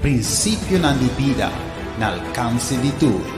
prinsipionan di bida na alkanse di tur.